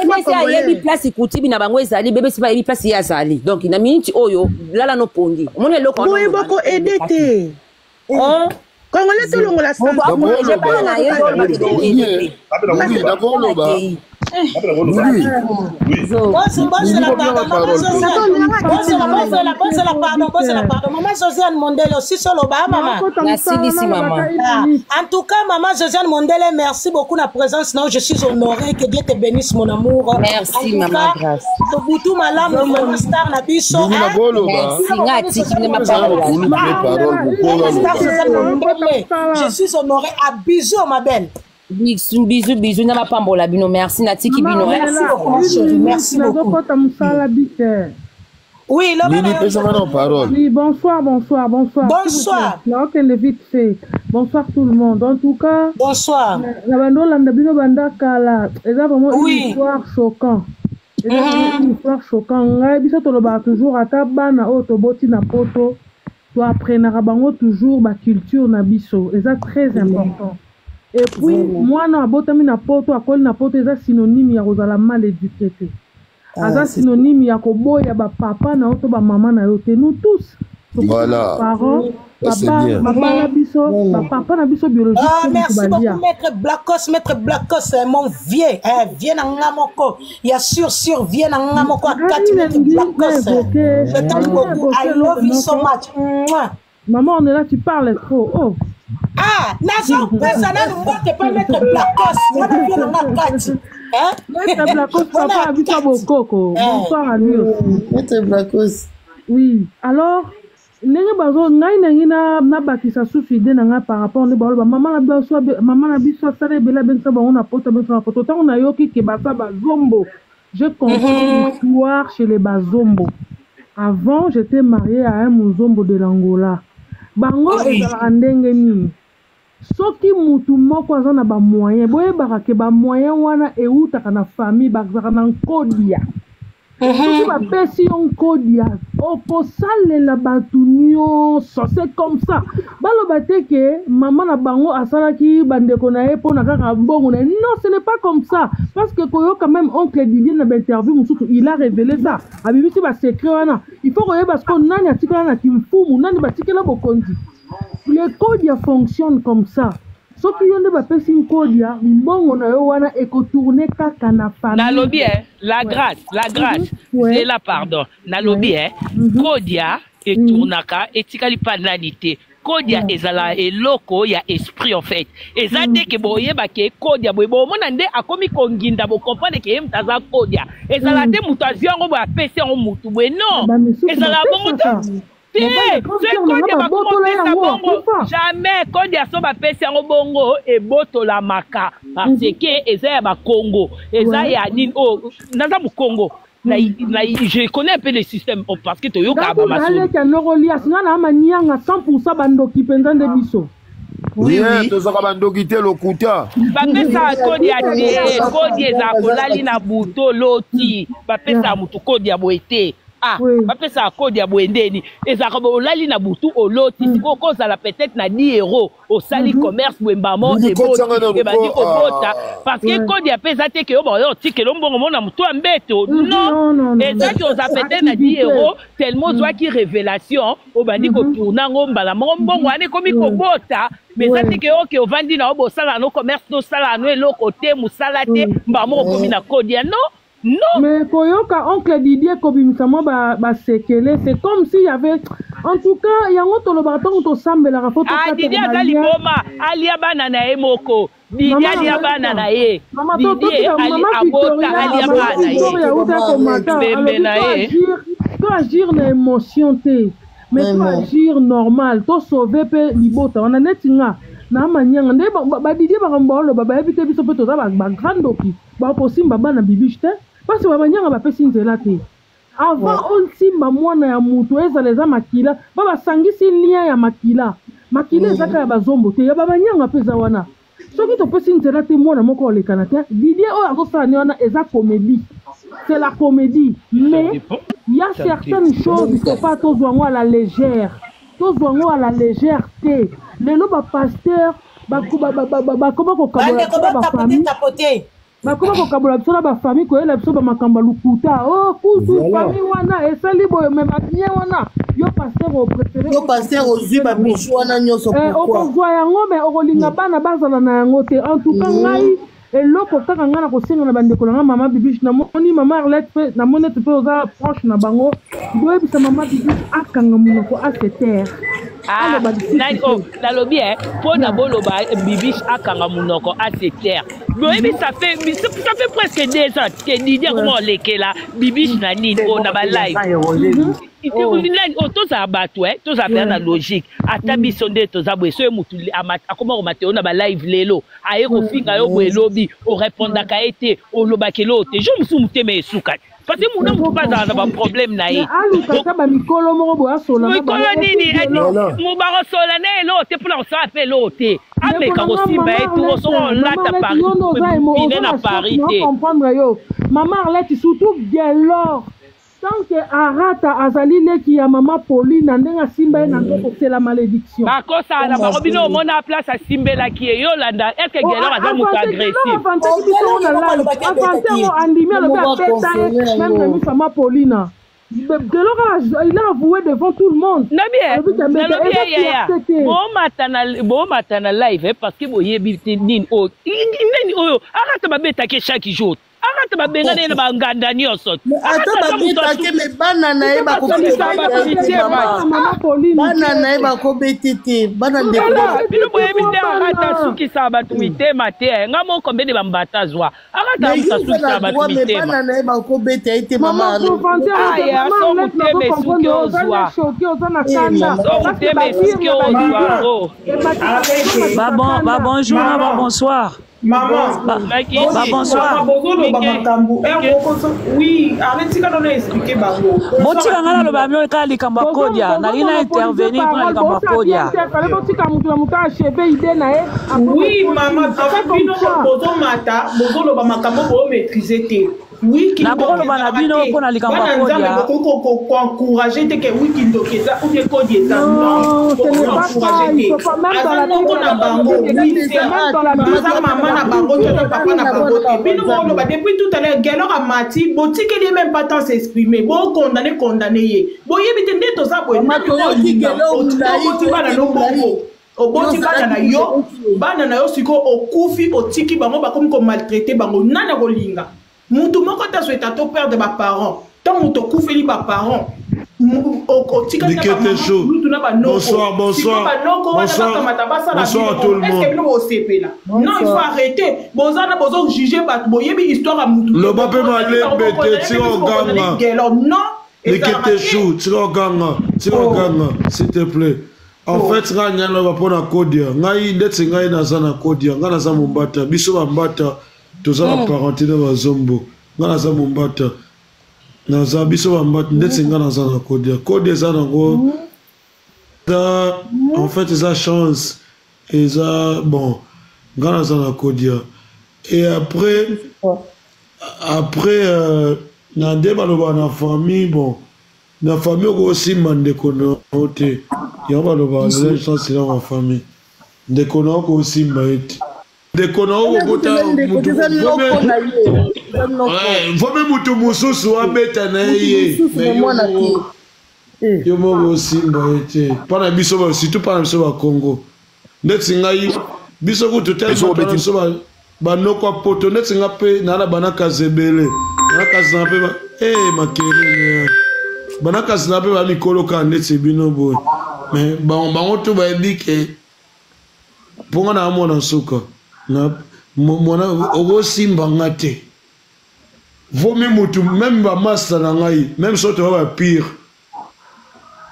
BBC ayebi place coutume na bango ezali, BBC mpe ayebi place ye azali. Donc na minute oyo lala no pongi, omoni eloko. Boye boko aide te Congolais, tolongola. Nakoloba. Bozela, pardon, bozela, pardon. Mama Josiane Mondele osisi oloba, mama? Nasilisi, mama. En tout cas, mama Josiane Mondele, merci beaucoup na présence na. Je suis honoré, que Dieu te bénisse, mon amour. Merci, mama Grâce. Tobutu malamu, vraiment star na biso. Merci, nga atiki nde maparole. Je suis honoré, à bisous, ma belle. Bisous, bisous, bisous, na mapambola bino. Merci, natiki bino. Merci beaucoup, ma chérie, merci beaucoup. Nazokota mosala bite. Oui, loba Lili na yo. pesanga na parole. Oui, bonsoir, bonsoir, bonsoir. Bonsoir. Naokende vite fait. Bonsoir tout le monde. En tout cas, Bonsoir. na bando olanda bino banda kala, eza vraiment une histoire choquant. Eza vraiment une histoire choquant. Ngai biso tolobaka toujours ata bana oyo toboti na poto, toapprenaka bango toujours ba culture na biso. Eza très important. Et puis mwana abotami na poto, akoli na poto eza synonyme ya kozala mal éduqué te. Aza synonyme ya koboya bapapa na yo to bamama na yo te. Nous tous Voilà. parents, Ça, c'est baba bien. babala biso, bapapa na biso biologique Ah, te moto merci balia. beaucoup, Maître Blacos, Maître Blacos, hein, mon vieux, hein, vieux na nga moko. Il y a sûr, sûr, vieux na nga moko à 4, Ngai Maître nalingi Blacos. na évoke Je t'aime nalingi na beaucoup. évoke I eloko love you so moko. much. Mouah. Maman, on est là, tu parles trop. Oh. Ah, nazopesa nanu mbote pa Maître Blacos. Wana vieux na nga kati. Hein? Maître Blacos, Wana papa ya biso kati. bokoko. Bonsoir à lui aussi. Maître Blacos. Oui, alors ndenge bazo ngai nangi na nabakisa susu ide na ngai par rapport nde baloba mama na biso mama na biso asala ebele abengisa bango na poto, abengisa na poto. Ntango nayoki ke baza bazombo, j'ai compris l'histoire chez les bazombo. Avant, j'étais mariée à un muzombo de l'Angola. Bango ezalaka ndenge nini? Soki mutu moko aza na bamoyen, boyebaka ke bamoyen wana eutaka na famille, bazalaka na nkodia. Soki bapesi yo nkodia, okosalela bato nyonso. C'est comme ça. Baloba te ke mama na bango asalaki bandeko na ye mpona kaka mbongo na ye. Non, ce n'est pas comme ça, parce que koyoka même oncle Didier na bainterview mosusu, il a révélé ça, abimisi basecret wana. Il faut koyeba siko nani atikala na kimfumu, nani batikela bokonzi. Le kodia fonctionne comme ça. Soki yo nde bapesi nkodia, mbongo na yo wana ekotourne kaka na famille. Nalobi eh, la grâce, la grâce. Ouais. Zela pardon. Nalobi eh, kodia etournaka etikali pa nani te. Kodia ezala eloko ya esprit en fait. Eza te ke boyeba ke kodia boye bomona nde akomi konginda, bocomprendre ke ye moto aza kodia. Ezala te moto azwi yango boye apesi yango motu boye, non. Bamisusu Ezala bongo te. bapesaka. Te, Mobali soki grande sœur na kodia nga bakoma babotola opesa yango, bongo, akufa. jamais kodia so bapesi yango bongo ebotolamaka parce que eza ya bakongo, eza ya nini oyo naza mokongo na, na, je connais un peu le système, oh, parce que toyokaka bamasolo. Naleki ya Norolias, nga na amanianga 100 bandoki mpenza nde biso. Rien, tozaka bandoki te, lokuta. Bapesaka kodia te. Kodia ezala kolali na buto loti, bapesaka motu kodia boye te. Ah, bapesaka kodia boye ndeni? Ezalaka boye, olali na butu, oloti, sikoyo kozala peut-être na 10 euro, osali commerce boye, mbamo Lili, kotianga na ebandi kobota ah. parce que kodia mpe eza te ke yo baoyo otikela mbongo mona motu ya mbeto. Non, non, Non, non. eza ke oza peut-être na 10 Activité. euro, tellement ozwaki révélation, obandi kotourne yango, mbala moko mbongo wana ekomi kobota. Mais eza te ke oke ovandi na yo, bosala no commerce, nosala no eloko te, mosala te, mbala moko okomi na kodia, non, non. Mais koyoka oncle Didier kobimisa mwa basekele, c'est comme s'il y avait, en tout cas, yango tolobaka ntango tosambelaka, fo Ah, Didi tokataka aza balien. liboma, alia bana na ye moko. Didi Mama alia na bana na ye. Mama to Didi totika mama abota Victoria, alia mama bana na ye. Victoria uta komata Bembe alobi na to ye. agir, to agir na émotion te, mais to agir normal, to sauver mpe libota wana. Neti nga na manyanga nde badidie makambo baoloba, bayebi te biso mpe toza bagrand ndoki, bakosimba bana bibiche te parce bamanyanga bapesi nzela te. Avant osimba mwana ya motu, ezala eza makila, ba basangisi lien ya makila. Makila eza kaka ya bazombo te, ya bamanyanga mpe eza wana. Soki topesi nzela te, mwana moko olekana te. Didie oyo azosala ne wana eza comédie, c'est la comédie, mais il y a Ça certaines dépend. choses, il faut pas tozwa yango à la légère, tozwa yango à la légère te. Lelo bapasteur bakoma kokabola Bandeko biso na botapote bafamille, tapote. bakoma kokabola biso na bafamille, koyela biso bamakambo ya lokuta. Oh kutu Voilà. famille wana esali boye, me babien wana, yo pasteur opréféré Yo pasteur ozwi babiju wana nyonso, pourquoi? okozwa yango, me okolinga bana bazala na yango te. En tout cas, ngai eloko kaka ngai na kosenga na bandeko na ngai, mama Bibiche, namoni mama Arlette mpe namoni ete mpe oza proche na bango, boyebisa mama Bibiche akanga monoko, ase taire. Ah, Aloba lisusu nani te. oh, nalobi eh, mpo na boloba Bibiche akanga monoko, ase taire. Boyebi, ça fait presque 2 ans ke Didier akoma olekela Bibiche na nini oyo na balive. Nani oyo tozala bato eh, tozala mpenza na logique. Ata biso nde toza boye, soki motu akoma komata yo na balive lelo, aye kofinga yo boye, elobi orépondaka ye te, olobaki eloko te, jour mosusu motema esuka. Parce que muna motu mpe azala na baproblème na ye. Aluka ata bamikolo moko boye asola na mikolo nini? Bakosola na eloko te mpona kosala mpe eloko te. Ameka kosimba ye turo soko olata Paris pine na Paris te. Comprendre yo, mama Arlette, surtout Gelor, tant que Arata azali leki ya mama Pauline, na ndenge asimba ye na nzoto, c'est la malédiction. Bakosala na bango. Bino omona place asimbelaki ye, yolanda est ce que Gelor aza moto agressif? Avante yango, andimi, alobi abeta ye même na miso ya ma Paulina. Gelor, il a avoué devant tout le monde. Nalobi yaya, bomata na live parce que boyebi te nini oyo, nini oyo Arata babetaki chaque jour. Arata babengana ye na banganda nyonso. Ata babetake, me bana na ye bana na ye bakobete te, bana ndeko. Bino boyebi te, Arata asukisaka bato mitema te. Nga moko mbene bambata azwa Arata moto asukisaka bato mitema. Bana na ye bakobeta ye te, mama. Aya, so motema esuki ozwa, so motema esuki ozwa. Ba bonjour na ba bonsoir. Mama, ba bonsoir. Bozoloba makambo oui, aretika nano explique bango. Botika ngai naloba mio kaka likambo ya Kodia. Nalingi na intervenir mpona likambo ya Kodia. Botika motu na motu acheve idée na ye. Oui mama, bino bozomata, bozoloba makambo bomaîtrise te. Nakoloba na bino mpona likambo ya Kodia. Bokoki koencourage te ke wi kindoki eza ou bien kodi eza. Non, bokoencourage te. Aza moko na bango, aza mama na bango te, aza papa na bango te. Bino boloba depuis tout à l'heure, Gelor amati, botikeli ye même pas temps s'exprimer, bocondamne condamne ye. Boyebi te nde toza boye. Oboti bana no bongo, oboti bana na yo, bana na yo sikoyo okufi, otiki bango, bakomi komaltraite bango. Nani akolinga? Mutu moko te asweta to perdre baparent. Ntango moto okufeli baparent, otikali na banoko, banoko wana bakamata basala bino, bino bosepela? Non, il faut arrêter. Boza na bozojuge bato, boyebi histoire ya mutu. Loba mpe malembe te, tika oganga. Non. Likete chou, tika oganga, tika oganga, s'il te plaît. En fait, ngai naloba mpo na Kodia. Ngai ndeti ngai naza na Kodia, ngai naza Mombata. Biso Bambata toza na parenté na Bazombo. Ngai naza Mombata, naza biso Bambata. Ndeti ngai naza na Kodia. Kodia eza nango eza, en fait, eza chance, eza bon. Ngai naza na Kodia et après na nde baloba na famille, bon, na famille okosimba ndeko na yo te. Yango balobaka chance eza na famille, ndeko na yo kosimba ye te. Ndeko na yo kobota vomi, mutu mosusu abeta na ye, yo moko osimba ye te. Mpa na biso, surtout mpa na biso Bakongo, ndeti ngai, biso kutu te, biso banoko ya poto, ndeti nga mpe naa na banakazi ebele, banakazi na mpe makelele, banakazi na mpe bamikolo kaka ndeti bino boye. Mais bango to bayebi ke mpo nga na mwana suka na mwana, okosimba nga te. Vomi mutu même bamasta na ngai, même so toya bapire,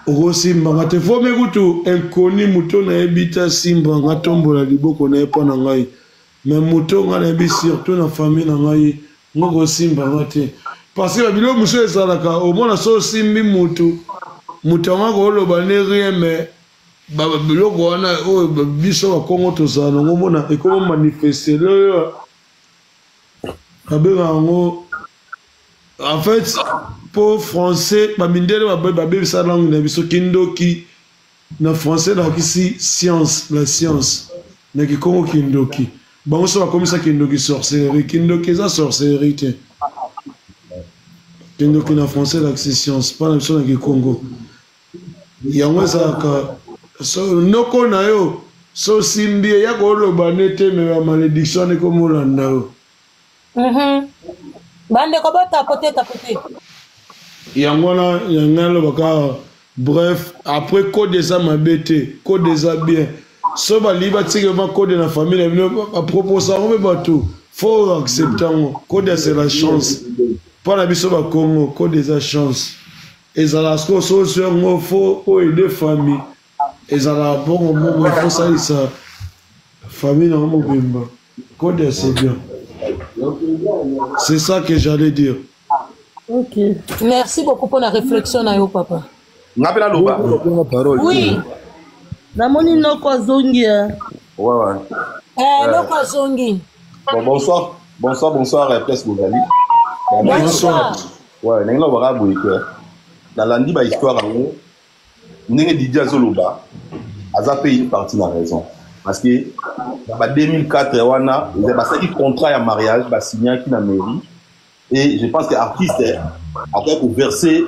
okosimba nga te. Vomi kutu inconnu, moto nayebi te asimba nga, tombola liboko na ye mpo na ngai. Mais moto ngai nayebi, surtout na famille na ngai, ngo kosimba nga te, parce que babiloko mosusu ezalaka, omona so osimbi mutu, moto yango akoloba ne rien. Mais biloko wana oyo biso Bakongo tozala nango, mona ekoma manifeste oyo babengaka yango, en fait, mpo français, bamindele babebisa langue na biso. Kindoki na français elakisi science, la science. Na kikongo kindoki, bango so bakomisa kindoki sorcellerie. Kindoki eza sorcellerie te. Kindoki na français elakisi science. Mpa na biso na kikongo, yango ezalaka so noko na yo, so osimbi ye, ya koloba ne te, me bamalédiction wana ekomolanda yo. Bandeko, botapote tapote. Yango wana yango alobaka. Bref, après, code eza mabe te, code eza bien. So balingi batika ma code na famille na bino, bapropose yango mpe bato faut accepte yango. Code, c'est la chance. Mpo na biso Bakongo, code eza chance. Ezalaka sikoyo so ozwi yango, faut oaide famille. Ezalaka bongo mbongo, faut salisa famille nango mobimba. Code, c'est bien, c'est ça que j'allais dire. Ok. Merci beaucoup pour la réflexion na yo papa. Nga pe naloba. Oui. Namoni noko azongi. Ouais ouais. Eh, noko azongi. Bon, bonsoir, bonsoir, bonsoir, place Bozali. Bonsoir. Ouais, ndenge nalobaka boye ke nalandi ba histoire yango ndenge Didier azoloba aza pe une partie na raison parce que na ba 2004 wana basalaki contrat ya mariage basignaki na mairie et je pense que artiste akoki koverse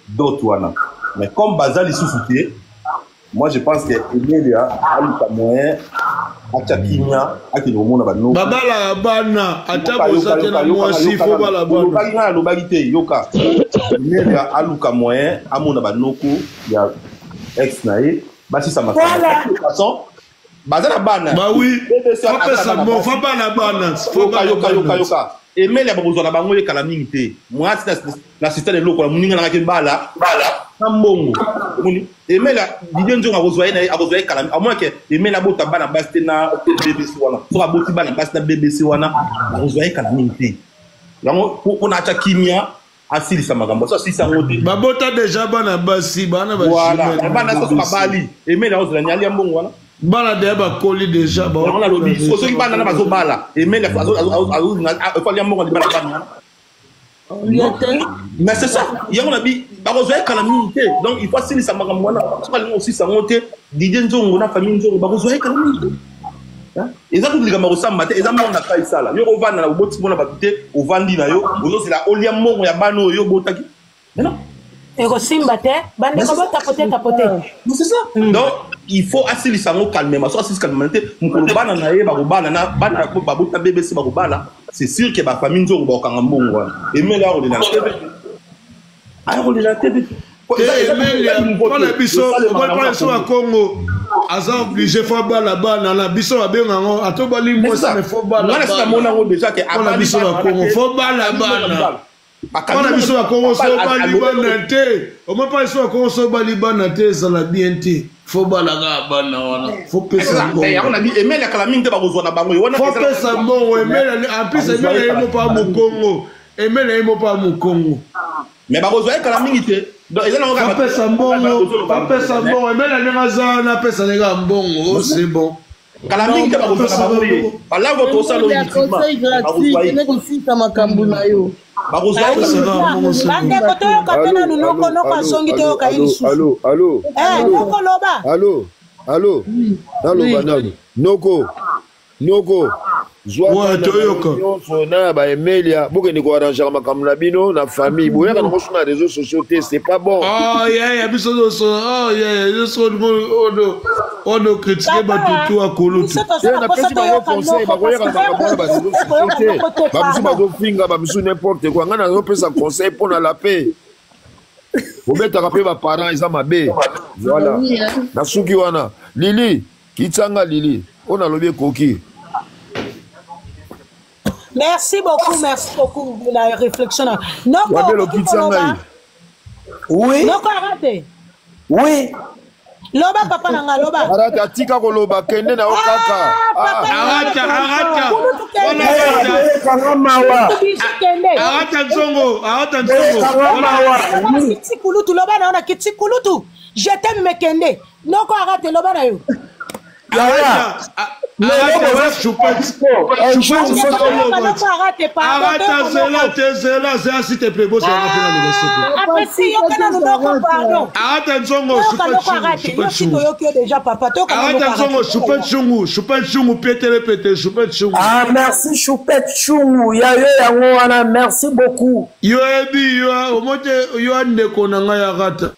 dot wana mais comme baza lisusu te moi je pense que emelia aluka moyen atya kimia akende komona banoko babalaka bana ata boza te na mwasi fo bala bana olobaki ngai alobaki te yoka emelia aluka moyen amona banoko ya ex na ye basisa makambo façon baza na bana ba oui fapesa bon fa bana bana yoka yoka yoka emelia bakozwa na bango ye kala mingi te mwasi na système eloko na moninga nangaki bala na mbongo omoni emelia Didier Nzongo akozwa ye na akozwa ye kala à moins que emelia abota bana basi te na BBC wana soki aboti bana basi na BBC wana akozwa ye kala mingi te yango mpona atya kimia asilisa makambo so asilisa yango te babota deja bana basi bana voilà bana soki babali emelia akozala nyali ya mbongo wana bana deya bakoli deja yango nalobi soki bana na bazobala emelia azolinga mbongo libala bana wana mais c'est ça yango na bi bakozwa ye kala mingi te donc il faut asilisa makambo wana soki alingi kosilisa yango te Didier Nzongo na famille Nzongo bakozwa ye kala mingi te eza kutu likambo ya kosamba te eza mbongo na kai sala yo ovanda na oboti mona bato te ovandi na yo ozozela olia mbongo ya bana oyo obotaki mais non ekosimba te bandeko botapote tapote c'est ça donc il faut asilisa yango calmement so asilisa calmement te mokolo bana na ye bakobala na bana babota bbc bakobala c'est sûr que bafamille nzongo bakokanga mbongo wana emele akolela na tv akolela tv mpona biso mpona biso ya congo aza obligé fo abala bana na biso babenga yango ata obali mwasi me fo balapona biso ya congo fo bala bana mpona biso ya congo so obali bana te omoi mpa biso ya congo so obali bana te ezala bien te fo balaka bana wana fo pesa mbongo mingi te bakozwa na bango fo pesa mbongo emele en plus emele ye mopa mokongo emele ye mopa mokongo mais bakozwa ye kala mingi te bapesa mbongo bapesa mbongo emele ndenge aza wana apesa ndenge ya mbongo c'est bon kala mingi te bakozwa na bango ye balavo tosala conseil gratuit kende kosisa makambo na yo bandeko toyoka mpe nanu noko noko azongi toyoka ye lisusu noko loba alo alo naloba nanu noko noko zwa nyonso na ya baemelia bokende koarrangaka makambo na bino na famille boyaka nango so na réseau sociaux te c'est pas bon oh, yaya biso nyonso oh, yaya nyonso oyo kritike bato tu akolutu napesi bango conseil bakoyaka makambo wana bareseau sociaux te bamisusu bazofinga bamisusu n'importe quoi ngai nazopesa conseil mpo na la paix bobetaka mpe baparent eza mabe voilà nasuki wana lili kitsanga lili oyo nalobi ekoki merci beaucoup merci beaucoup na réflexion na noko kitsa ngai oui noko arate oui loba papa na nga loba arate atika koloba kende na yo kaka arata arata kanga mawa arata nzongo arata nzongo kiti kulutu loba na yo na kiti kulutu je t'aime me kende noko arate loba na yo arata zela te zela zela s'il te plaît bosanga mpena loba s'il te plaît arata nzongo arata nzongo choupette chungu choupette chungu pietele pete choupette chungu ah merci choupette chungu ya yo yango wana merci beaucoup yo yebi yo omote yo ndeko na ngai arata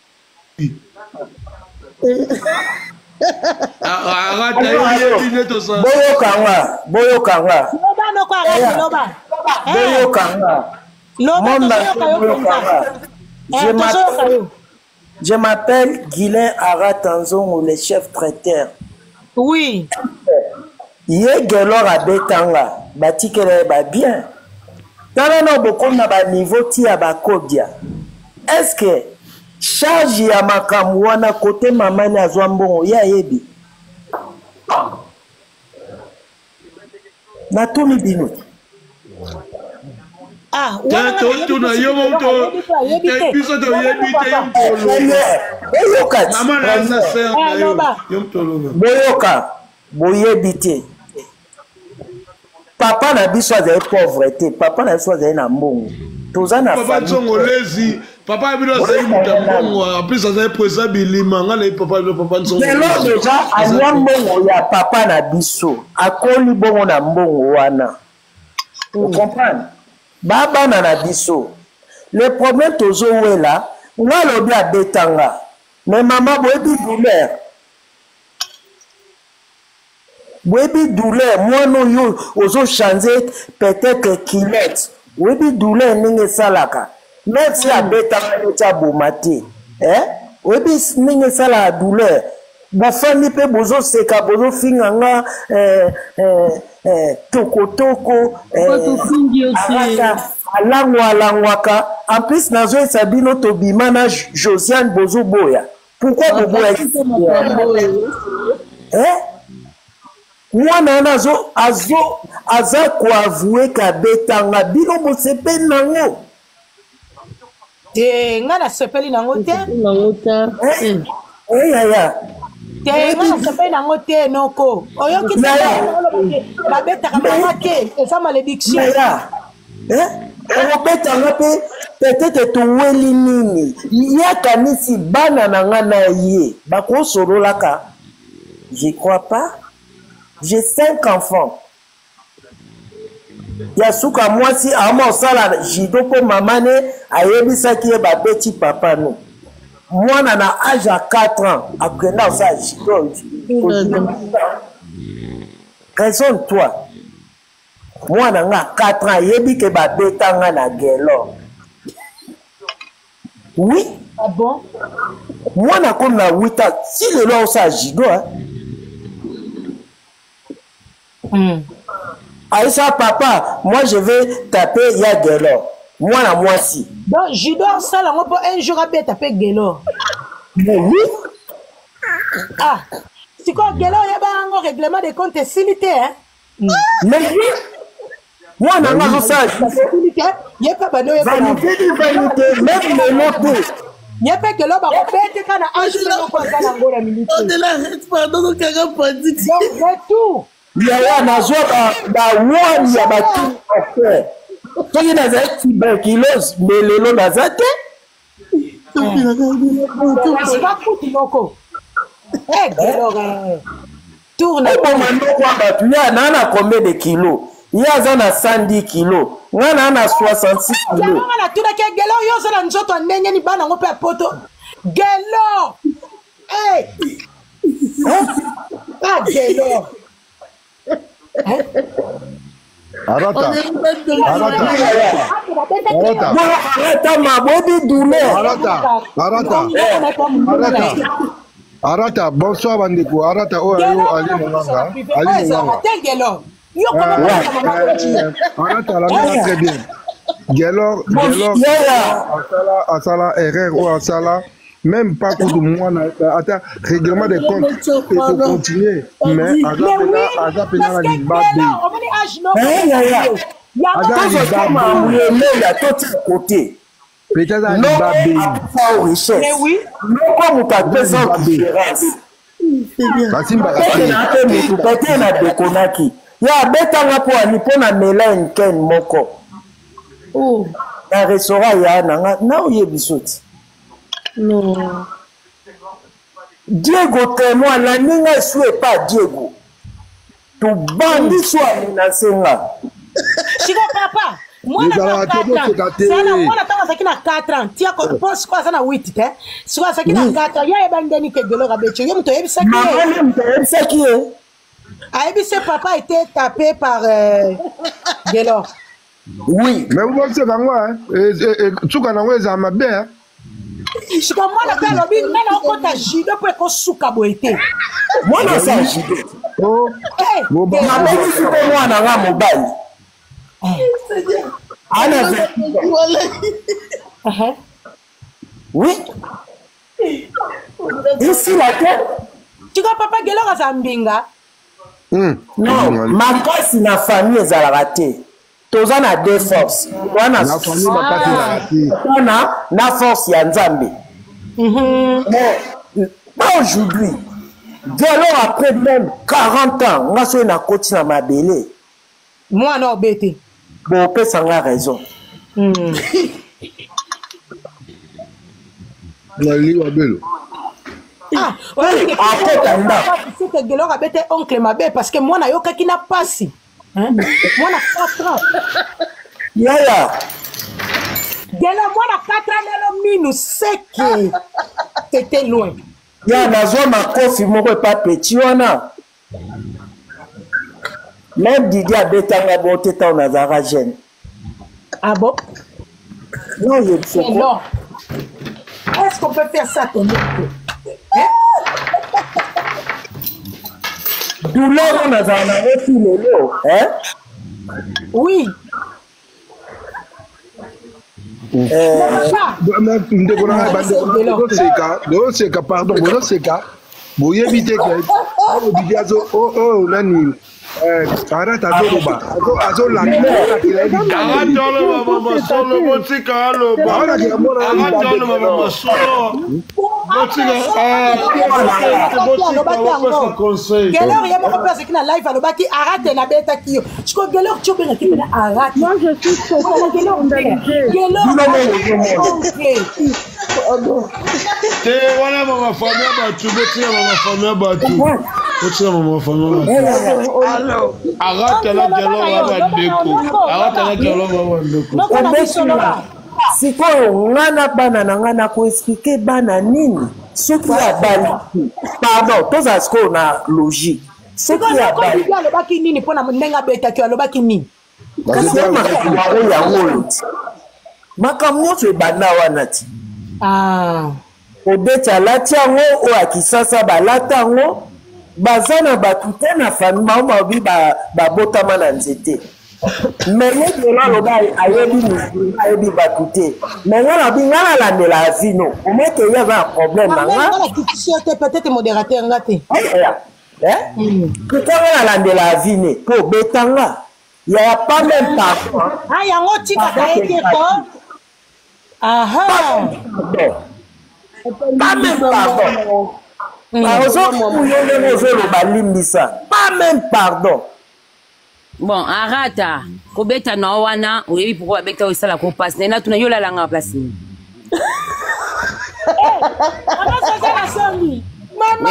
arata yo yebi nde tosala boyoka nga boyoka nga loba noko arata loba boyoka nga loba tozoyoka yo mpenza tozoyoka yo Je m'appelle Guylain Arata Nzongo, le chef traiteur. Oui. Ye Gelor abetanga, batikela ye ba bien. Tala na bokomi na ba niveau ti ya ba kodia. Est-ce que charge ya makambo wana kote mama ni azwa mbongo ye ayebi? Natuni bino. Ah, totuna yo moto biso toyebi te yo boyoka mama na aza sœur na yo yo moto oloba boyoka boyebi te papa na biso azali pauvre te papa na biso azali na mbongo toza na papa nzongo lezi papa ya bino azali moto ya mbongo en plus azali président bilima ngai nayebi papa bino papa nzongo lelo deja azwa mbongo ya papa na biso akoli bongo na mbongo wana ocomprendre babana na biso le problème tozowela nga alobi abetanga mais mama boyebi douleur boyebi douleur mwana oyo ozochange peut-être culotte oyebi douleur ndenge esalaka meme si abetanga neti aboma te eh? oyebi ndenge esalaka douleur bofandi mpe bozoseka bozofinga nga eh, eh, eh, tokotoko eh, arata alangwa alangwaka en plus nazoyesa bino tobima na josiane bozoboya pourquoi boboyaki eh? mwana wana azo azo aza koavoue kabetanga bino bosepeli nango te nga nasepeli nango te eh? Eh, yaya te nga nasepeli nango te noko oyoki babetaka mama te eza malédiction eh? okobetanga mpe peut-être toweli nini ye akanisi bana na nga na ye bakosololaka je crois pas j'ai cinq enfants ya suka mwasi aoma osala judo mpo mama ne ayebisaki ye babeti papa no mwana na age ya 4 ans akenda osala judo raisonne toi mwana nga 4 ans ayebi ke babeta nga na gelor oui ah bon? mwana akomi na 8 ans ti lelo aosala judo hein? Aïssa papa moi je vais taper ya gelor mwana mwasi donc judo asala yango mpo un jour abeta mpe gelor mais oui ah sikoyo gelor oyeba yango règlement de compte esili te hein? mais oui mwana nga azosala ye mpe bando vanité di vanité même lelo te ye mpe gelo bakobete ka na age moko aza nango na minute retour yaya nazwa bawani ya bato soki nazali tuberculose me lelo naza te bakuti moko oboma ndoko ya bato ye naa na combien de kilo ye aza na 110 kilo nga naa na 66 kilo yango nga natunaki ye gelo yo oza na nzoto ya ndenge ni bana yango mpe ya poto gelo ah gelo Arata. Arata. Arata. Arata mabobi douleur. Arata. Arata. Arata. Arata, bonsoir bandeko. Arata oyo ayo Ali Monganga. Ali Monganga. Arata alanda très bien. Gelor, Gelor, asala, asala erreur oyo asala même pas kutu mwana ata règlement des comptes ekocontinue mais aza mpena na libabe aza totia kote pete aza libabe noko moto apesa différence basimbaka te motu pete na dekonaki ye abetanga mpo ani mpo na mela nken moko na restaurant ya nanga na oyebi so ti Non. Diego témoin alandi nga esu epa Diego. Tobandi so amenase nga. Siko papa mwana mwana ntango azalaki na 4 ans tia mpo sikoyo aza na 8 te sikoyo azalaki na 4 ans ye ayeba ndeni ke gelor abeti ye moto oyebisaki ye moto ayebisaki ye ayebisi papa était tapé par euh, gelor oui mais boboseka yango suka nango ezala mabe siko mwana mpe alobi ngai naokota judo mpo ekosuka boye te mwana asa judo nabengisi mpe mwana nga mobali ana oui esila te siko papa gelor aza mbinga non makasi na famille ezalaka te. Toza na deux forces. Wana na na force ya Nzambe. Mais pas aujourd'hui. Dès alors après même 40 ans, nga soki nakoti na mabele. Mwana obete. Bopesa nga raison. Naliwa belo. Ah, akota ndako. Seke Gelor abete oncle mabe parce que mwana ayokaki na pasi. Mwana 4 ans. Yaya. Gelor mwana 4 ans lelo minu seke. C'était loin. Ya nazwa makofi moko epa petit wana. Même Didier abetanga bo te ntango nazalaka jeune. Ah bon? Non, je Mais non. Est-ce qu'on peut faire ça ton oncle? Hein? Douleur oyo nazala nango ti lelo hein? Oui. Ndeko na ngai, bandeko na ngai, bozoseka, bozoseka, pardon, bozoseka, boyebi te ke oyo Didi azo oyo nani Arata azoloba, azolakela ye likambo. Arata oloba mama solo, botika aloba. Arata oloba mama solo, botika alobaki yango Gelor ye moko mpe azalaki na live alobaki arate nabetaki yo siko Gelor ti obengaki mpena arate. Moi, je suis choquée. Gelor te wana mama fami ya bato, botika mama fami ya bato, botika mama fami ya bato. Arata na Gelor ya bandeko, arata na Gelor ya bandeko. Sikoyo nga na bana na nga nakoexplike bana nini soki abali? Pardon, tozala sikoyo na logique. Soki abali, alobaki nini mpona ndenge abetaki? Alobaki nini? Kasi makambo yango oyo ti makambo nyonso ebanda wana ti obeti alati yango oyo ya Kisasa balata yango, baza na bato te na famille bango, babi babotama na nzete. Mais ye Gelo aloba ayebi musulman, ayebi bato te. Mais nga nabi nga nalandela avino omeke ye aza na problème na nga. Nakitisi yo te, peut-être modérateur nga te. Pourquoi nga nalandela avine mpo obetanga ya pas même pardon? Ah, yango tikaka ye te ko. Aha. Pas même pardon. Ozokuyo ndenge ozoloba limbisa, pas même pardon. Bon, arata kobeta na wana, oyebi pourquoi babeta oyo esalaka opasi naye. Natuna yo, olalanga place nini? Mama Josiane asombi. Mama.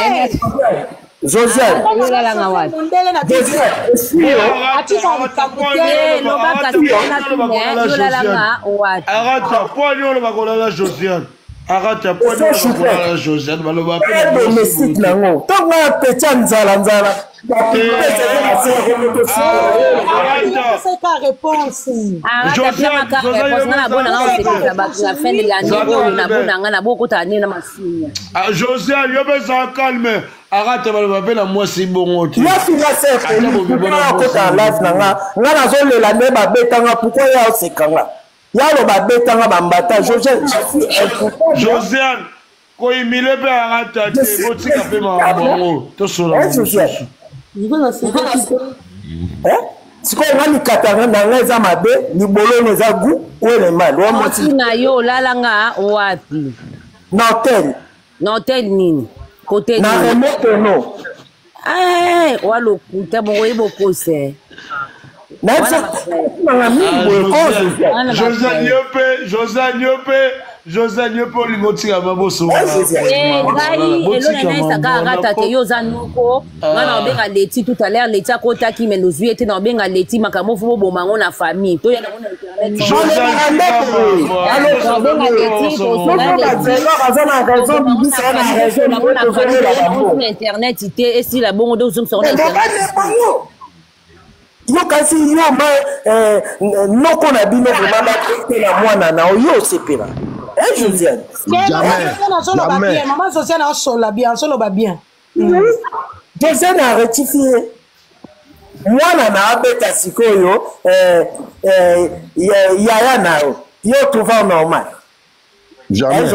Josiane. Olalanga wapi? Mondele na biso. Atika likambo te. Loba kasi, natuna yo, olalanga wapi? Arata po ani oloba kolala Josiane. Arata po ani oloba kolala Josiane, baloba mpe domestique nango ntango ya petit ya nzala nzala. Apesaka réponse. Arata réponse, nga nabonanga osepelisa bato na fin de l'année oyo, nabonanga nabokotala nde na masunya. Josiane, yo mpe zala calme. Arata, baloba mpe na mwasi bongo te. Nafinga seakota live na nga, nga nazolela nde babetanga. Pourquoi ya osekanga ya aloba abetanga bambata? Josiane, koyimile mpe arata te, botika mpe makambo yango, tosola mosusu. Sikoyo nga likata na nga eza mabe, libolono eza gu oyo elemali. Mwasi na yo olalanga wapi? Na hotel. Na hotel nini? Kote na remotono. Wa lokuta bongo, oyebi okose. Nanga mingi boye ko. Josiane, yo mpe, Josiane, yo mpe, Josiane, yo mpe olingi otika maboso. Ngai elona nayesaka arata te, yo oza noko. Nga na obenga Leti tout à l'heure, Leti akotaki me nozwi ye te. Na obenga Leti, makambo fo boboma yango na famille, toya nango na internet. Obenga Leti, aza na raison, bibisa na raison. Na internet te, esila bongo, tozongisa ngo na internet. Yo kasi yo ma noko na bino vraiment batraite na mwana na yo, osepela eh Josiane? Azoloba bien, mama Josiane asola bien, azoloba bien. Josiane arectifie mwana na abeta sikoyo yaya na yo, yo trouva normal? Jamais.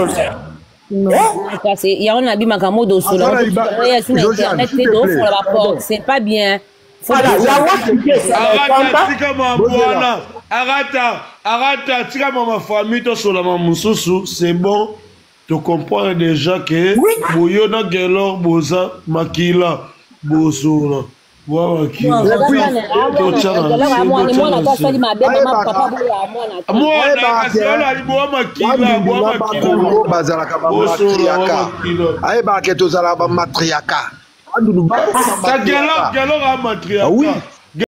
Kasi yango na bimaka mo dosola na internet te, dofola baporte, c'est pas bien. Arata tika mambo wana, arata arata tika mama famille tosolama mosusu, c'est bon. To comprendre déjà que boyo na Gelor boza makila bosola bwa makila Kongo bazalaka bamatriaka, ayebaka ke tozalaka bamatriaka. Gelor, Gelor a matriaka. Oui.